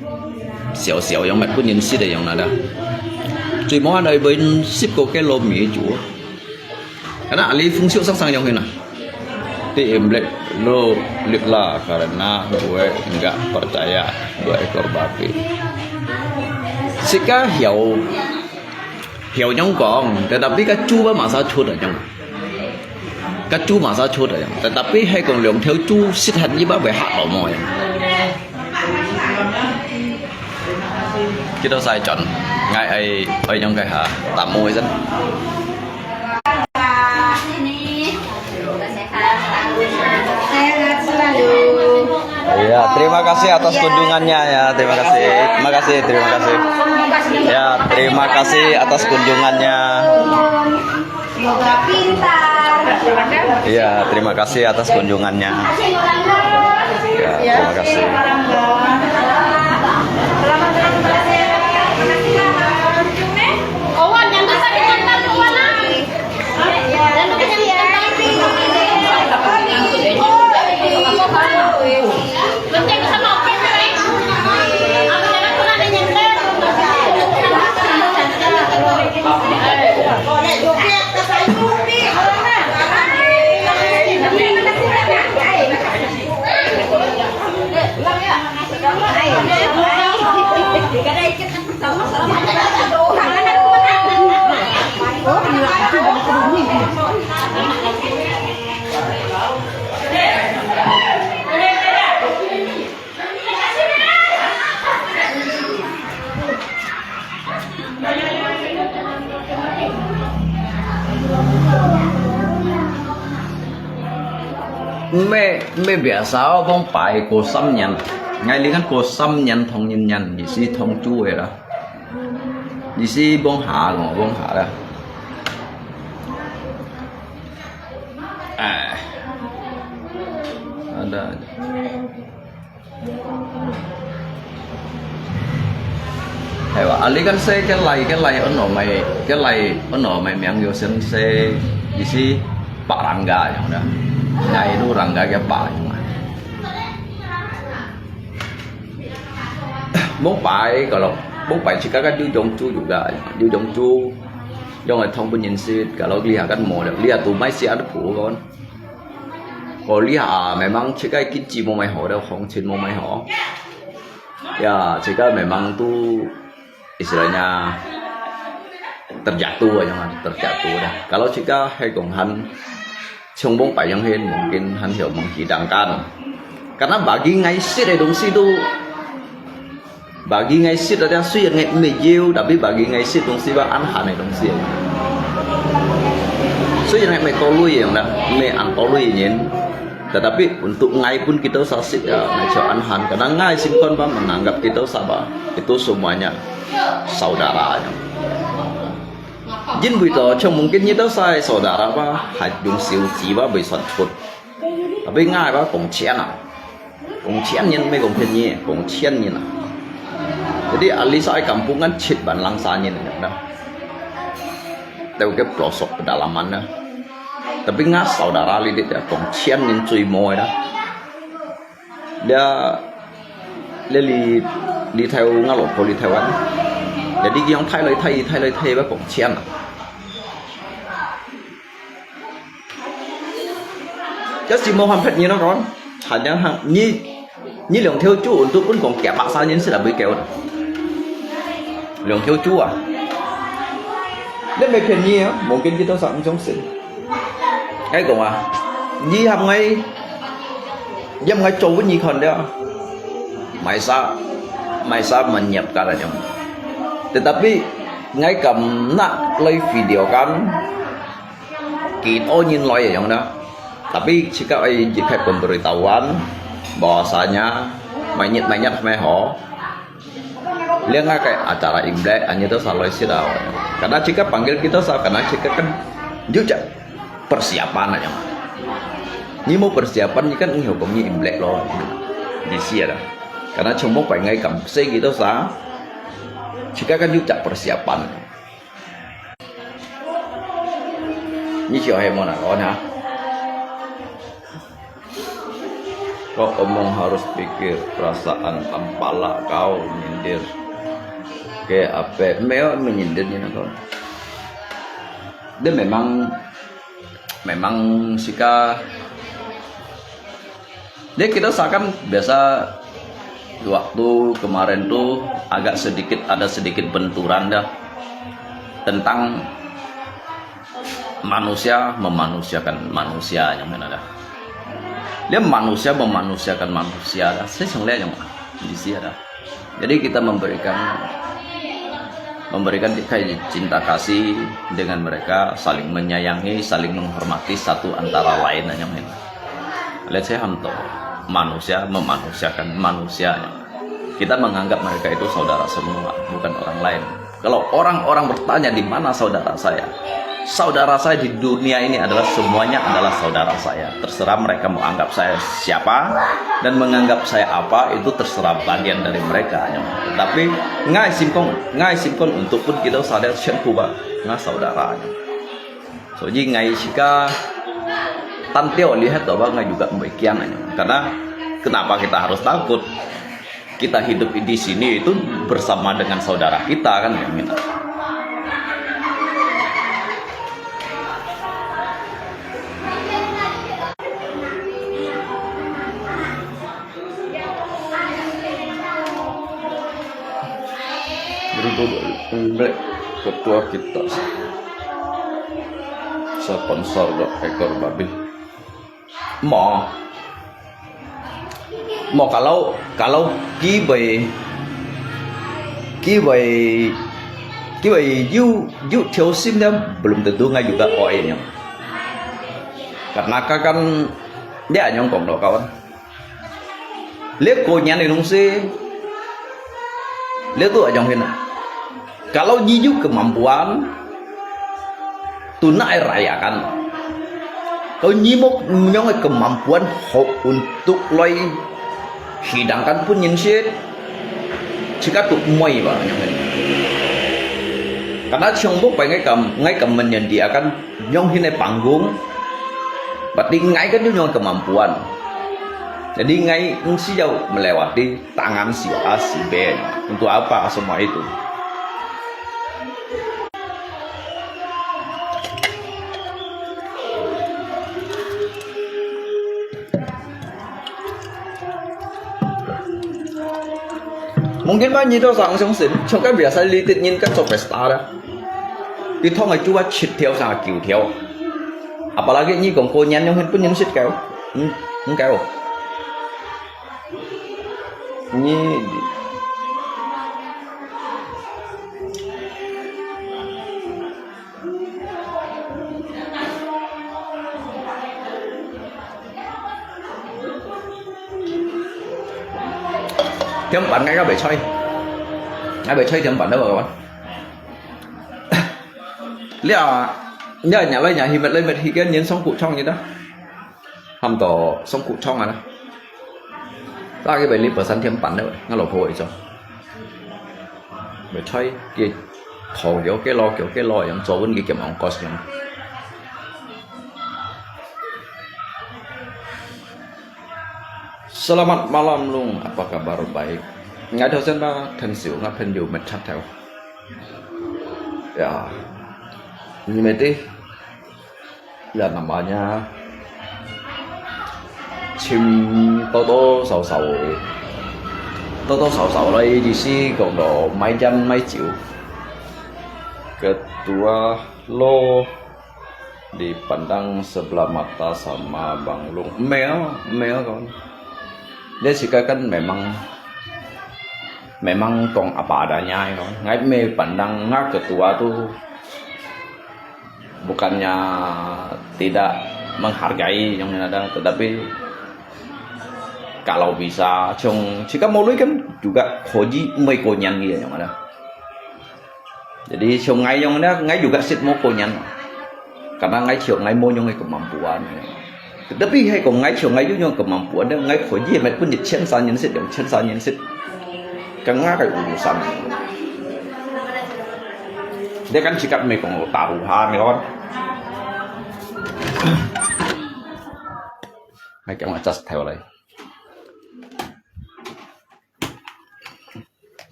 siau siau yong mat bun yin sit yong nada. Cui mo han oi bun sip ko ke lo mi ju. Karena ali fungsi sang sang yong hin na. Ti imlek lo lik la karena gue enggak percaya dua ekor babi. Sika hiau hiau nyong kong, tetapi ka chu ba masa chut yong. Ka chu masa chut yong. Tetapi hai kong liang thiau chu sit hat yi ba bai hat lo mo yong. Kita sai chọn. Ngai ai ai nyong kai ha, tamu isan. Ya, terima kasih atas kunjungannya ya. Terima kasih. Terima kasih, terima kasih. Ya, terima kasih atas kunjungannya. Semoga pintar. Iya, terima kasih atas kunjungannya. Ya, terima kasih. Mê, mê biasa bông pai có sắm nhăn. Ngày li kan có sắm nhăn thong nhăn nhăn, đi si thong chu la. Đi si bông hà ngô, bông hà la. À. Ada. Hay wa, ali kan se cái lai, cái lai ono mai, cái lai ono mai miang yo sen se, đi si Pak Rangga yang da. Ngai lu Rangga cái Pak yang. Bông pai kalau bông pai chỉ có cái du dòng chu juga, du dòng chu, dòng ở thông bên nhân sự, kalau lihat kan mau, lihat tu mai siapa pun kan. Ko lihat, memang cik ai kinh tế mau mai hò, dah hong chin mau mai hò. Ya, cik ai memang tu istilahnya terjatuh aja lah, terjatuh dah. Kalau cik ai hai kong han, chung bông pai yang hin, mungkin han hiu menghidangkan. Karena bagi ngai sit ai dong si tu, bagi ngai sit ada sui yang ngai mejeu, tapi bagi ngai sit dong si bang an han ai dong si. Sui yang ngai mai tolui yang dah, mai an tolui nyin. Tetapi untuk ngai pun kita sasit ya, ngai cho an han. Karena ngai simpan bang menganggap kita sahabat, itu semuanya saudara yang. Jin bui to, chung mungkin kita sai saudara bang, hai dong siu ji bang bui san chut. Tapi ngai bang kong chian ah. Kong chian nyin mai kong phian nyi, kong chian nyin ah. Jadi ali sai kampung kan chit ban lang sa nyin dah. Teu ke pelosok pedalaman dah. Tapi ngai saudara li dah kong chian nyin cui moi dah. Dia, dia li, li Taiwan, ngai lo ko li Taiwan. Jadi yang Thai lai Thai, Thai lai Thai bang kong chian ah. Jadi mau han phet nyi lo kon. Hanya hang nyi, nyi liang thiu chu untuk un kong kia paksa nyin sila bui kêu. Liang thiu chu ah. Dia mai phet nyi ah, mungkin kita sang jong sin. Ai kong ah. Nyi hap ngai, yam ngai cho nyi kon dia. Mai sa, mai sa menyap ka lah jong. Tetapi ngai kam nak lai video kan. Kita nyin lai yang dah. Tapi cik ai jikai pemberitahuan bahwasanya mainit mainit mai ho. Liang ngai kai acara Imlek, anyi to sa lai sit dah. Karena cik ai panggil kita sa, karena cik ai kan juga persiapan aja. Ni mau persiapan ni kan ngiu kong ni Imlek lo. Di si dah. Karena cuma pai ngai kam se kita sa. Cik ai kan juga persiapan. Ni siapa yang mau nak kawan ha? Kau omong harus pikir perasaan tampala kau nyindir. Ke apa? Meo menyindir ni nak kau. Dia memang, memang sika. Dia kita seakan biasa waktu kemarin tu agak sedikit, ada sedikit benturan dah tentang manusia memanusiakan manusia yang mana dah. Dia manusia memanusiakan manusia dah. Saya seng lihat yang mana di sini dah. Jadi kita memberikan memberikan cinta kasih dengan mereka, saling menyayangi, saling menghormati satu antara lain, anyong hin. Let's say, ham to, manusia memanusiakan manusia. Kita menganggap mereka itu saudara semua, bukan orang lain. Kalau orang-orang bertanya, "Di mana saudara saya?" Saudara saya di dunia ini adalah semuanya adalah saudara saya. Terserah mereka mau anggap saya siapa dan menganggap saya apa, itu terserah bagian dari mereka. Tapi ngai simkon, ngai simkon untuk pun kita sadar siapa ba, ngai saudara. So, jadi ngai sika tantiau lihat bahwa ngai juga bagian. Karena kenapa kita harus takut? Kita hidup di sini itu bersama dengan saudara kita kan, ya, gitu. Berhubung ketua kita sponsor dok ekor babi. Mo. Mo, kalau, kalau kiwei, kiwei, kiwei yu, yu thiau sim liam, belum tentu ngai juga oi nyong. Karena kakan dia nyong kong lo kawan. Lihat konyan ni dong si, lihat tu anyong hin. Kalau nyi yu kemampuan, tu nak rayakan. Kalau nyi mo nyong kemampuan ho untuk loi hidangkan pun nyin sit, jika tu moi ba nyong hin. Karena siang mo pai ngai kam, ngai kam menyediakan nyong hin panggung, berarti ngai kan nyong kemampuan. Jadi ngai mesti jauh melewati tangan si A si B. Untuk apa semua itu? Mungkin ba nyi to sang sung sin, chok kan biasa litit nyin kan so pesta da. Di thong ai chuwa chit thiau sang kiu thiau. Apalagi nyi kong konyan nyong hin pun nyin sit kau. Hmm, hmm kau. Nyi Thiam pan ngai ka bai choi. Ngai bai choi thiam pan da ba kawan. Lia, lia nya lai nya hi met lai met hi ken nyin song ku chong nyi da. Ham to song ku chong a na. Ta ke bai li percent thiam pan da, ngai lo pho i chong. Bai choi ke thong yo ke lo, ke lo yang cho wun ke kem ong kos yang. Selamat malam, Lung. Apa kabar? Baik. Ngai thau sen ba, then siu, ngai phen yu met chat thau. Ya. Ni met ti. Ya, namanya. Chim to to sao sao. To to sao sao lai, di si kong do mai jan mai chiu. Ketua lo. Dipandang sebelah mata sama Bang Lung. Mel, mel kawan. Dia sika kan memang, memang kong apa adanya kawan. Ngai me pandang ngai ketua tu bukannya tidak menghargai yang ada, tetapi kalau bisa, chong sika molui kan juga hoji mai konyan dia yang ada. Jadi siu ngai yong na, ngai juga sit mo konyan. Karena ngai siu ngai mo nyong kemampuan. Tapi hai ko ngai siu ngai yu nyong kemampuan, ngai ko ye mai pun chen san nyen sit, yong chen san nyen sit. Kang ngai kai urusan. Dia kan sikap mai kong taruhan, ya kan? Mai kang acas thai walai.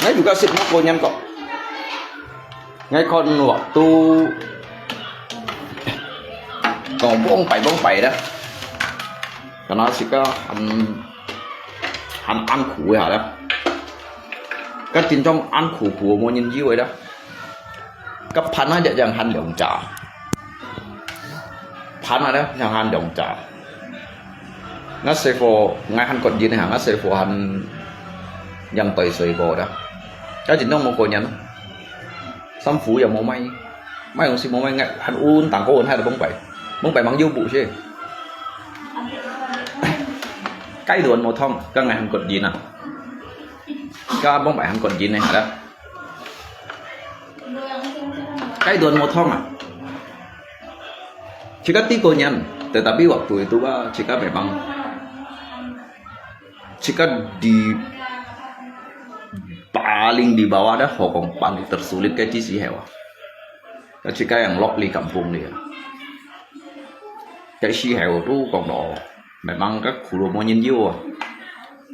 Ngai juga sit mo konyan ko. Ngai kon waktu kong bong pai bong pai da. Karena sika han han an khu ya da. Ka tin trong an khu khu mo nyin jiu da. Ka pan ha yang han yong cha. Pan ha yang han yong cha. 𠊎細伙，𠊎還過癮哈，𠊎細伙還樣對水果的，該真正無過癮，衫褲也無買，買東西無買，𠊎還運打過運還得崩敗，崩敗忙又不去，該段無痛，該𠊎還過癮啊，該崩敗還過癮呢，好了，該段無痛啊。Jika tiga nyan, tetapi waktu itu ba jika memang jika di paling di bawah dah hokong paling tersulit ke di siheu. Jika yang lok di kampung dia. Cái siheu tu kong đó, memang cái khu lô mô nhìn yêu à.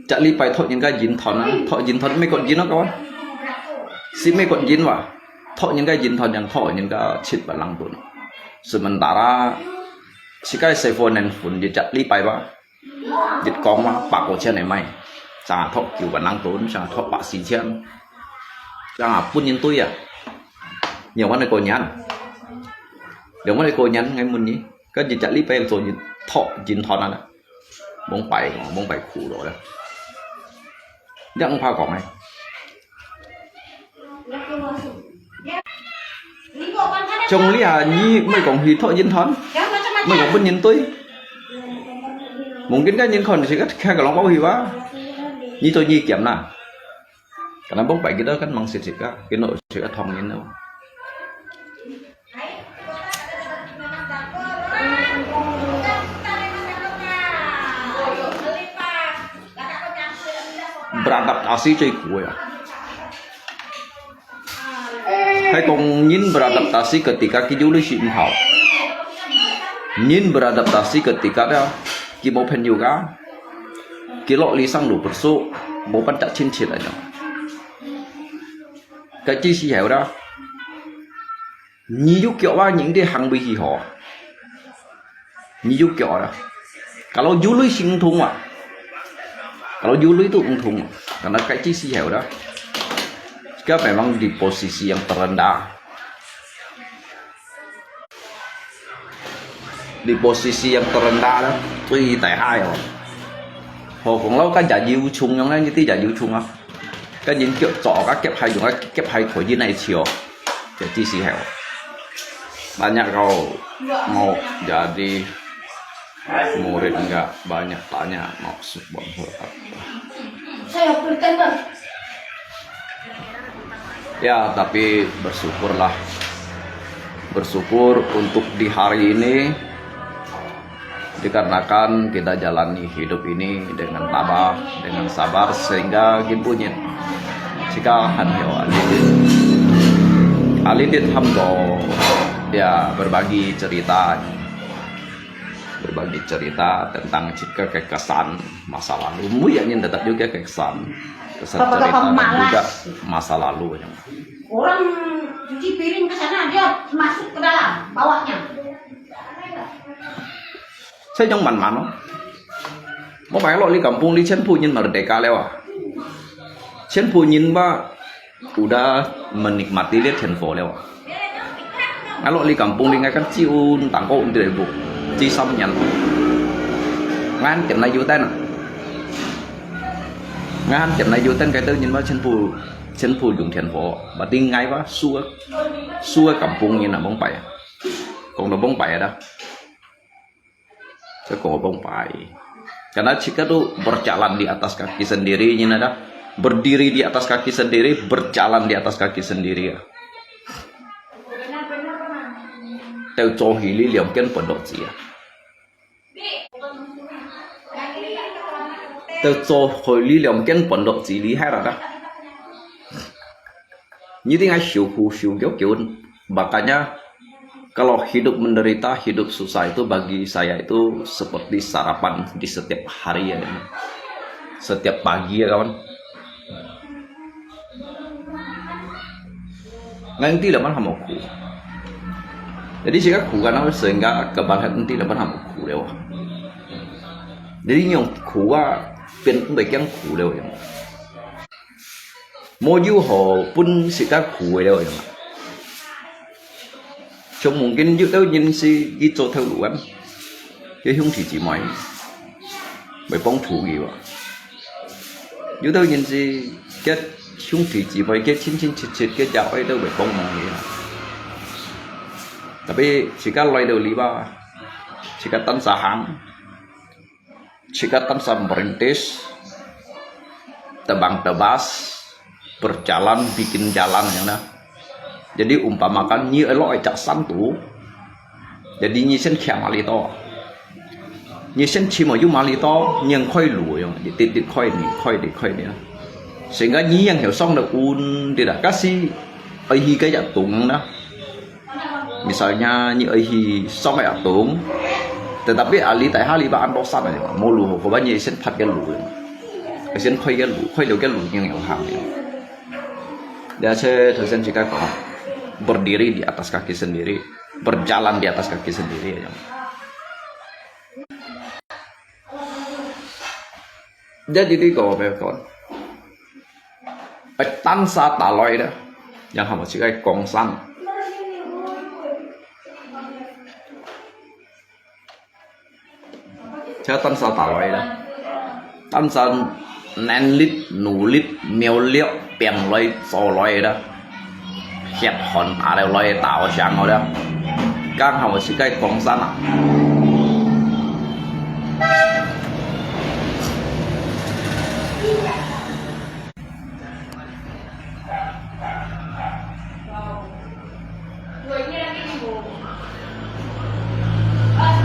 Chắc lý bài thoát những cái dính thon á, thoát dính thon mấy con dính nó các bạn. Xí mấy con dính mà, thoát những cái dính thon yang thoát những cái chít bản lăng tuần. Sementara si kai se phone nen phun di chat li pai ba. Dit kong ma pak ko chen ai mai. Sa thok kiu ban nang tun, sa thok pak si chen. Sa pun yin tui ya. Nhiềuวันnày cô nhắn. Nhiềuวันnày cô nhắn ngay mun ni. Có gì chat li pai so yin thok yin thon na. Mong pai, mong pai khu rồi đó. Yang pa kong ai. Trong lý hà nhi mới còn hi thọ yên thân, mới còn bất nhân tui. Mungkin kan nhân khon sih kan kaya kalau kau hi ba. Nhi to nhi kiam na. Karena bông pai kita kan mang sih sih ka, kena sih ka thong nhân đâu. Beradaptasi cuy kue. Hay kong nyin beradaptasi ketika ki juli si mhau. Nyin beradaptasi ketika dia ki mau pen juga. Ki lok li sang lu persu, mau pen tak chin chin aja. Kaci si hau dah. Nyi yuk kiok wa nying di hang bui hi ho. Nyi yuk kiok dah. Kalau jului sing thung wa. Kalau jului tu ung thung. Karena kaci si hau dah. Jika memang di posisi yang terendah. Di posisi yang terendah dah. Tui tai hai ho. Ho kong lau kan jadi uchung yang lain jadi jadi uchung ah. Kan yin kiok cok ka kiap hai yung ka kiap hai ko yin ai cio. Jadi si hau. Banyak kau mau jadi murid enggak banyak tanya mau sebuah huruf apa. Saya bertanya. Ya, tapi bersyukurlah. Bersyukur untuk di hari ini. Dikarenakan kita jalani hidup ini dengan tabah, dengan sabar sehingga gimpunyin. Jika han heo alidit. Alidit hamdo ya berbagi cerita. Berbagi cerita tentang jika kekesan masa lalu. Mu ya nyin tetap juga kekesan. Kesan cerita dan juga masa lalu. Orang cuci piring ke sana dia masuk ke dalam bawahnya. Saya yang man-man no. Mau pakai lo li kampung li chen pu nyin merdeka lewa. Chen pu nyin ba udah menikmati lihat chen fo lewa. Ngalo li kampung li ngai kan ciun tangko un direk bu. Ci sam nyan. Ngan tem na yutan. Ngan tem na yutan kai teu nyin ba chen pu chen pu yung chen fo. Ba ting ngai ba sua sua kampung nyin na bong pai. Kong na bong pai ada. Cakap bong pai. Karena jika tu berjalan di atas kaki sendiri, ini ada berdiri di atas kaki sendiri, berjalan di atas kaki sendiri ya. Teu cho hili liam ken pondok cia. Teu cho hili liam ken pondok cili hai rada. Nyiting ai siu hu siu kiu kiu. Makanya kalau hidup menderita, hidup susah itu bagi saya itu seperti sarapan di setiap hari ya. Setiap pagi ya kawan. Ngan ti laman hamo khu. Jadi sehingga khu kan sehingga kebanyakan ti laman hamo khu leo. Jadi nyong khu a pin mbe kiang khu leo yang. Mo yu ho pun sehingga khu leo yang. Chúng mungkin yu tau nyin si ki cho thau luan. Cái hung thì chỉ mỏi. 會幫助佢啊。有兜人係佢兄弟姊妹，佢親親切切，佢也愛都會幫忙佢啊。Tapi自家來到這吧，自家單儕行，自家單儕merintis, tebang-tebas, berjalan bikin jalan yang nah. Jadi umpamakan你愛落去隻山肚，jadi你先徛哪裡到，你先起碼有哪裡到，你開路樣，你直直開，你開，你開，你。Sehingga你yang有上的穩的啦，可是愛去个也懂啦。Misalnya你愛去上个也懂，tetapi ahli tak ahli ba andosan aja, mau路，可把你先拍个路，先開个路，開了个路，你有行个。 Dia saya dosen juga kok berdiri di atas kaki sendiri, berjalan di atas kaki sendiri aja. Jadi di kok apa kok? Petan sa taloi dah, yang kamu sih kayak kongsan. 這單儕打來啦，單儕能力、努力、苗栗、拚來、做來啦，血汗打了來打好上好了，剛好係該江山啊。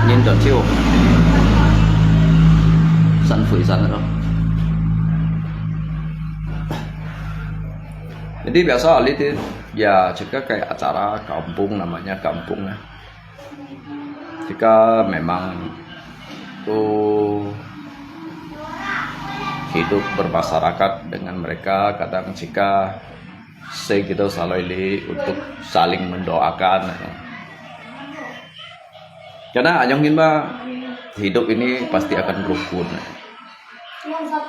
Nhìn đón chiêu. Sẵn phủi sẵn rồi. Jadi biasa alit ya, jika kayak acara kampung, namanya kampung ya. Jika memang tu hidup bermasyarakat dengan mereka, kadang jika se kita salah ili untuk saling mendoakan. Karena anyong hin ba, hidup ini pasti akan rukun.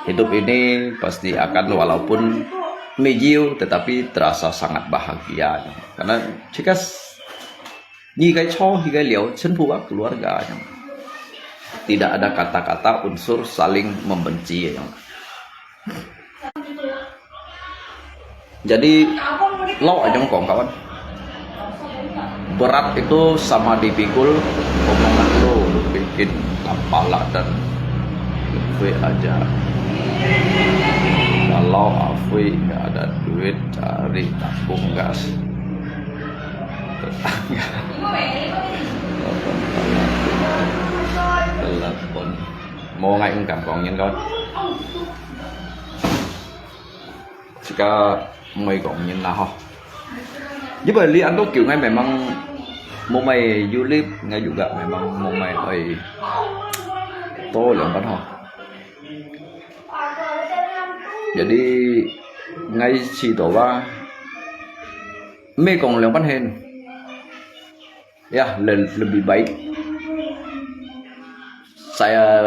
Hidup ini pasti akan, walaupun mijil, tetapi terasa sangat bahagia. Karena jika s-, ni kai cho, hi kai liao, chen pu ba keluarga. Tidak ada kata-kata unsur saling membenci. Jadi, lo anyong kong kawan. Berat itu sama dipikul, omongan lo bikin kepala dan duit aja. Kalau Afwi nggak ada duit, cari tabung gas. Tetangga. Telepon. Mau ngai ungkam kong nyen kawan. Jika mui kong nyen lah ho. Jika li ando kiu ngai memang mumai yulip ngai juga memang mumai oi to liang ban ho. Jadi ngai si to ba mui kong liang ban hen. Ya, le-, lebih baik saya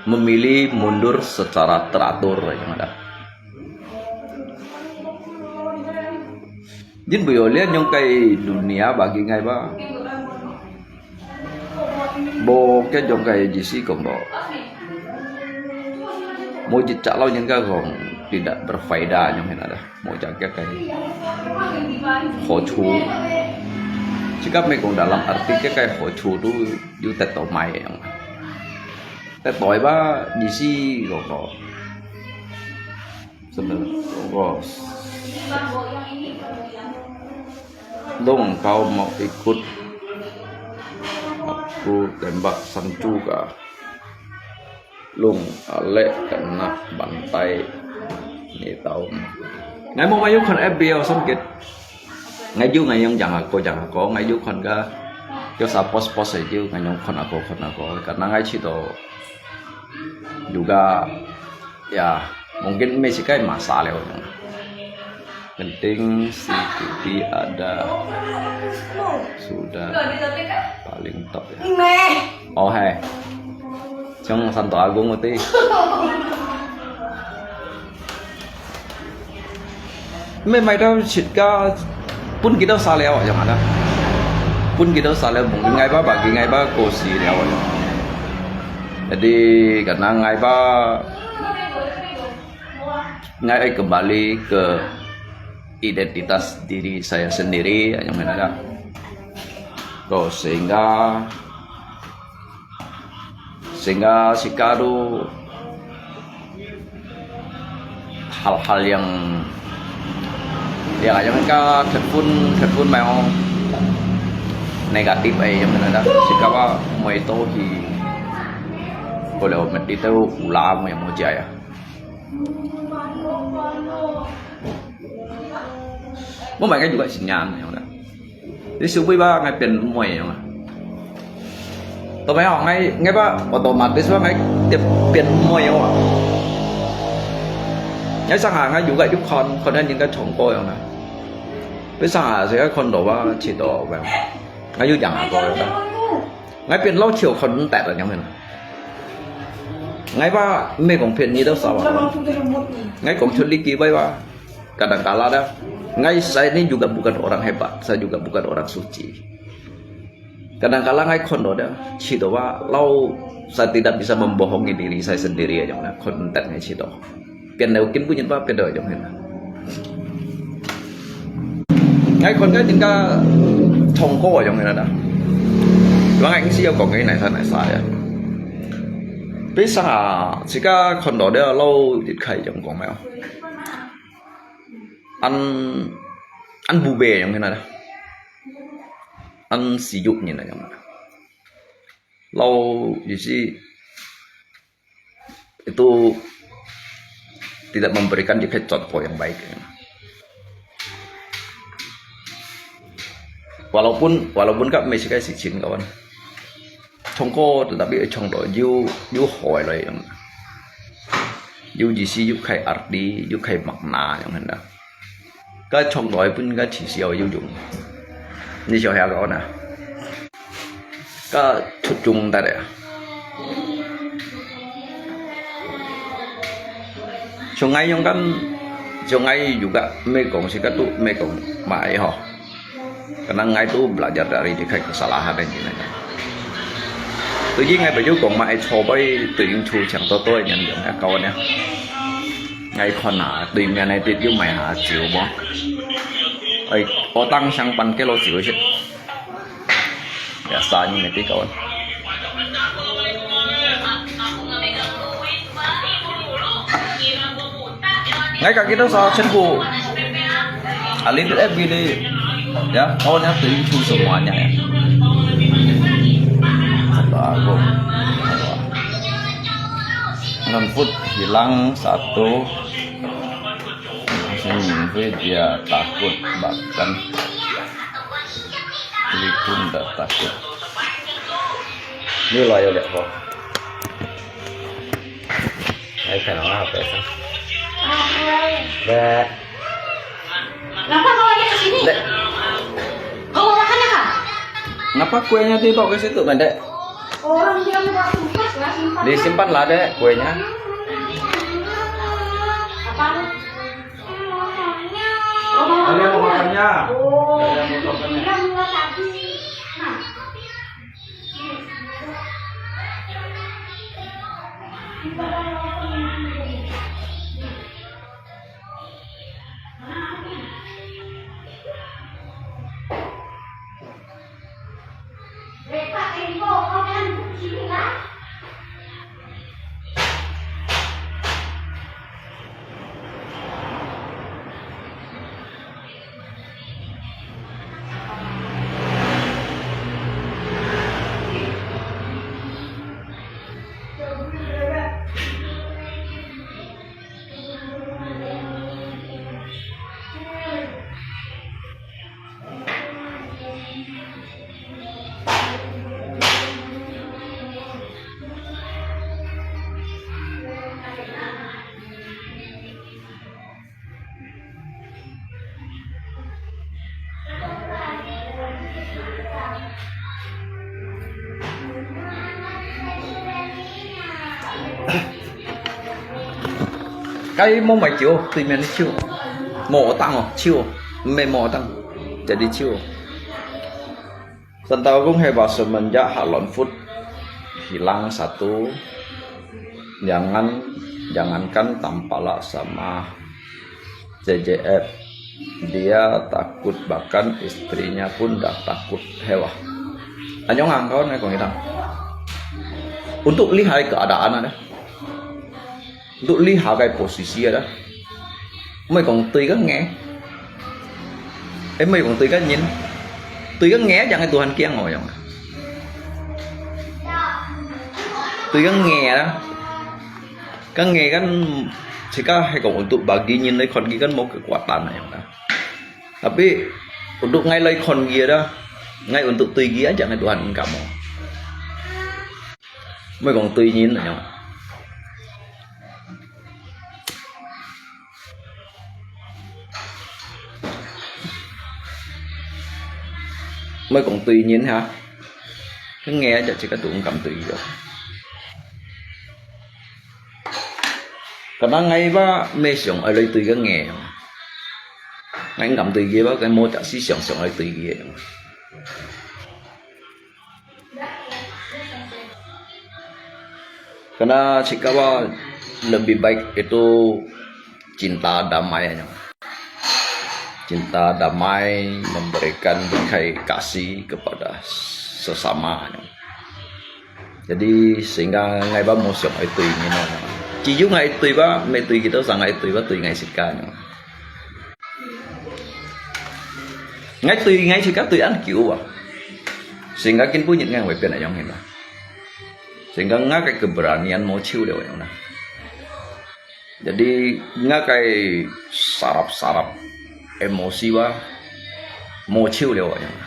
memilih mundur secara teratur yang ada. Jin bu yo lian nyong kai dunia bagi ngai ba. Bo ke nyong kai jisi kong bo. Mo jit cak lau nyen ka kong tidak berfaedah nyong hen ada. Một cái, cái hổ chu. Chỉ có mấy con đã làm arti cái, cái hổ chu tu yu tết tổ mày. Tết tổ ba, di si gò gò. Sendal gò gò. Dong kau mau ikut aku tembak sancu kah? Lùng, à, lệ cận nạp bàn tay. Nì tàu. Ngai mô mai yuk khon F B ao sân kit. Ngai yuk ngai yong jang ako jang ako, ngai yuk khon ka. Yuk sa post post yuk ngai yong khon ako khon ako. Karena ngai chito. Juga, ya, mungkin mê sikai masa leo. Penting si Bibi ada sudah paling top ya. Oh hai. Chong santo agung uti. Mê mai tao chit ka pun kita sa leo yang ada. Pun kita sa leo mungkin ngai ba bagi ngai ba kosi leo yang. Jadi, kadang ngai pa, ngai ai kembali ke identitas diri saya sendiri, yang mana dah. Ko sehingga, sehingga sika tu hal-hal yang, yang, yang ka thepun, thepun mai ong negatif ai, yang mana dah. Sika wa moi to hi, ko leo mesti tahu ulah mo yang mo jaya. Mo mai ka juga sinyal yang mana. Jadi 所以話，𠊎變妹樣啊。到尾吼，𠊎，𠊎話 otomatis 話，𠊎變，變妹樣啊。𠊎上下，𠊎有个有看，看到人家唱歌樣啊。佢上下，所以看到啊，試到啊，𠊎有樣啊歌樣啊。𠊎變老丑看毋得啊，樣啊。𠊎話，毋係講騙你都少啊。𠊎講出呢句話話。 Kadangkala dah, ngai saya ni juga bukan orang hebat, saya juga bukan orang suci. Kadangkala ngai khon lo dah, cito wa, lau saya tidak bisa membohongi diri saya sendiri aja na, khon tet ngai cito. Pian dau kin bunyi pa, pian dau aja na. Ngai khon ngai tinggal thongko aja na dah. Wa ngai ngsi yo kong ngai nai sa nai sa ya. Bisa, jika khon lo dah lau dit khai jong kong mai. An, an bube yang kena dah. An siyuk ni na yang. Lau isi itu tidak memberikan kita contoh yang baik. Walaupun, walaupun kat Mesir kai sicin kawan. Chong ko tetapi chong do yu, yu hoi lai yang. Yu isi yu khai arti, yu khai makna yang hendak. Ka chong doi pun ka chỉ số yu dùng. Ni siapa ya kau na? Ka chut chung ta deh. Sungai yang kan, sungai juga mekong si ka tu mekong mai ho. Karena ngai tu belajar dari dikai kesalahan yang gini. Tuji ngai baju kong mai cobai tuying chu chang to to yang yang ya kawan ya. Ngai khon na, tui mian nai tit yu mai ha chiu mo. Ai, otang sang pan ke lo chiu sit. Ya, sa ni mesti kawan. Ngai ka kita sa chen bu. A little bit every day. Ya, kawan ya tuying chu semuanya ya. Bagus. Enam foot hilang satu. Sini dia takut bahkan. Ini pun dah takut. Ini lah ya lihat ho. Ayo kan apa apa sih? Dek. Kenapa bawa dia ke sini? Dek. Kau bawa makannya kah? Ngapa kuenya dibawa ke situ, Mandek? Orang dia udah sumpah lah simpan. Disimpan lah, Dek, kuenya. Apa? Ada yang mau makannya? Oh, ada yang mau makannya. Dia mulai tadi. Nah. Kai mo mai chiu, tui mian chiu. Mo tang oh, chiu. Me mo tang. Jadi chiu. Santa Agung heba semenjak halon food hilang satu. Jangan, jangankan tampala sama C J F, dia takut bahkan istrinya pun dah takut, hewa. Anyong ang kau na kong itang. Untuk lihat keadaan ada. Untuk lihat cái posisi ada. Mày còn tùy cái nghe. Ê, mày còn tùy cái nhìn. Tùy cái nghe chẳng cái Tuhan kiêng ngồi dòng. Tùy cái nghe đó. Kan nge kan, sika hai kong untuk bagi nyin lai khon gi kan mo kekuatan na yang ta. Tapi untuk ngai lai khon gi da, ngai untuk tui gi aja ngai Tuhan engkau mo. Mai kong tui nyin na yang. Mai kong tui nyin ha. Kan nge aja sika tu engkau tui gi. Kana ngai ba mê siông ai lai tui kan nge. Ngai ngam tui gi ba, kan mo tak si siông siông ai tui gi. Kana sika ba lebih baik itu cinta damai aja. Cinta damai memberikan bingkai kasih kepada sesama. Jadi sehingga ngai ba mo siông ai tui nyin no. Chỉ dụ ngai tui ba, mê tui gitu sa ngai tui ba tui ngai sika no. Ngai tui ngai sika tui an kiu ba. Sehingga kin pu nyin ngai wei pian ayong hin ba. Sehingga ngai cái keberanian mo chiu liu ayong na. Jadi ngai cái sarap-sarap emosi ba mo chiu liu ayong.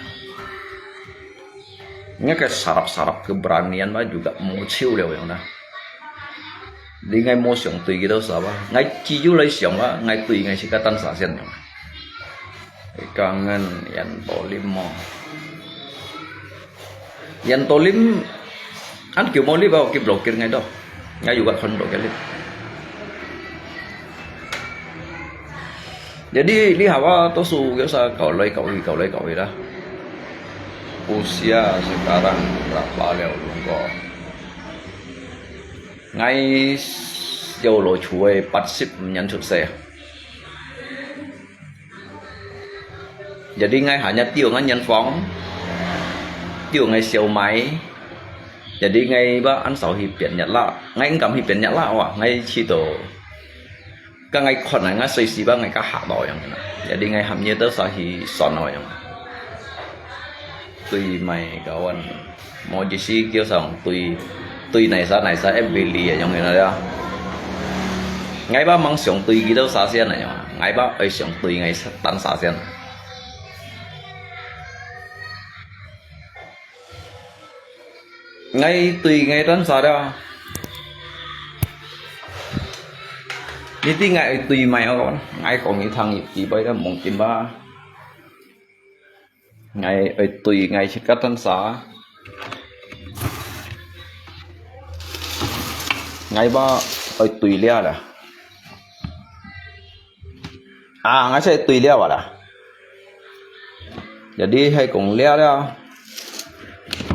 Ngai cái sarap-sarap keberanian ba juga mo chiu liu ayong na. Di ngai mo siông tui gitu sa ba. Ngai chỉ dụ lai siông ba, ngai tui ngai sika tan sa sian ayong. Kangen yan tolim mo. Yan tolim, an kiu mo lip ba, ki blokir ngai do. Ngai juga khon blokir lip. Jadi li hawa to su kiu sa kau lai kau hi, kau lai kau hi da. Usia sekarang berapa liao lungko? Ngai yau lo chu ai 八十五年出世. Jadi ngai hanya tiu ngai nyan phong, tiu ngai siau mai. Jadi ngai ba an sau hi pian nyat la, ngai ngam hi pian nyat la wa, ngai chi to. Ka ngai khon ngai ngai sui si ba ngai ka hak do yang na. Jadi ngai ham nye to sa hi son do yang. Tui mai kawan. Mo ji si kiu sang tui, tui nai sa nai sa em beli ya yong ina ya. Ngai ba mang siong tui gitu sa sian na ya. Ngai ba ai siong tui ngai sa tan sa sian. Ngai tui ngai tan sa da. Ni ti ngai tui mai ho kon. Ngai kong ni thang yip ti bai da mong kim ba. Ngai ai tui ngai chit kat tan sa. Ngai ba ai tui lia la. À, ngai sẽ tui lia wa la. Jadi hai kong lia lia.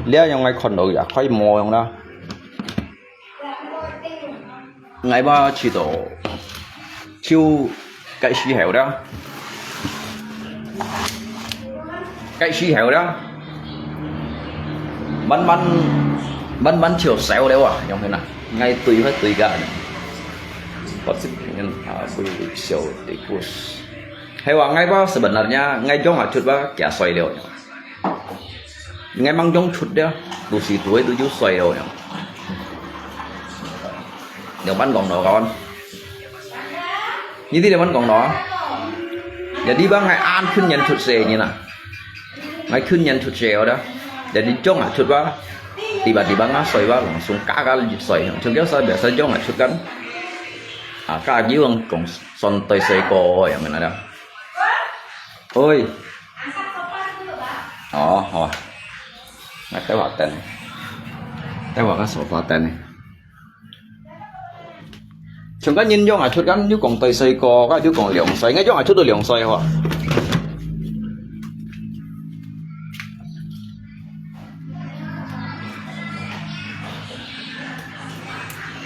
Lia yong ngai khon lo ya, khai mo yong la. Ngai ba chi to. Chiu cái xí hẻo đó. Cái xí hẻo đó. Bắn bắn bắn bắn chiều xéo đấy à, yong thế nào? Ngai tui phải tui cả. Có sức nhân à, tui siêu tikus. Hai wa ngai ba sebenarnya ngai jong achut ba kia soi leo. Ngai mang jong chut dia, tu si tu tu ju soi leo. Ngai ban kong no kon. Ni ti ngai ban kong no. Jadi ba ngai an khun nyan chut se ni na. Ngai khun nyan chut se da. Jadi jong achut ba. Tiba-tiba ngai soi ba langsung ka ka jit soi. Chung kêu sa biasa jong achut kan. À, ka ji wang kong son toi soi ko yang mana da. Ôi. Ồ, hò. Ngai tai hua tên. Tai hua ka sổ khóa tên này. Chúng ta nhìn dòng ải thut gắn, nếu còn tay xoay co, các chú còn liồng xoay, ngay dòng ải thut được liồng xoay hả?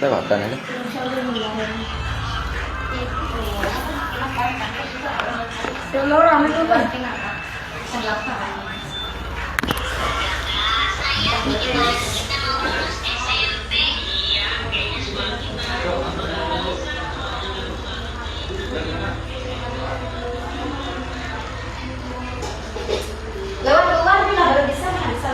Lewat ka na le. Lewat keluar ni lah, baru bisa, nah, bisa.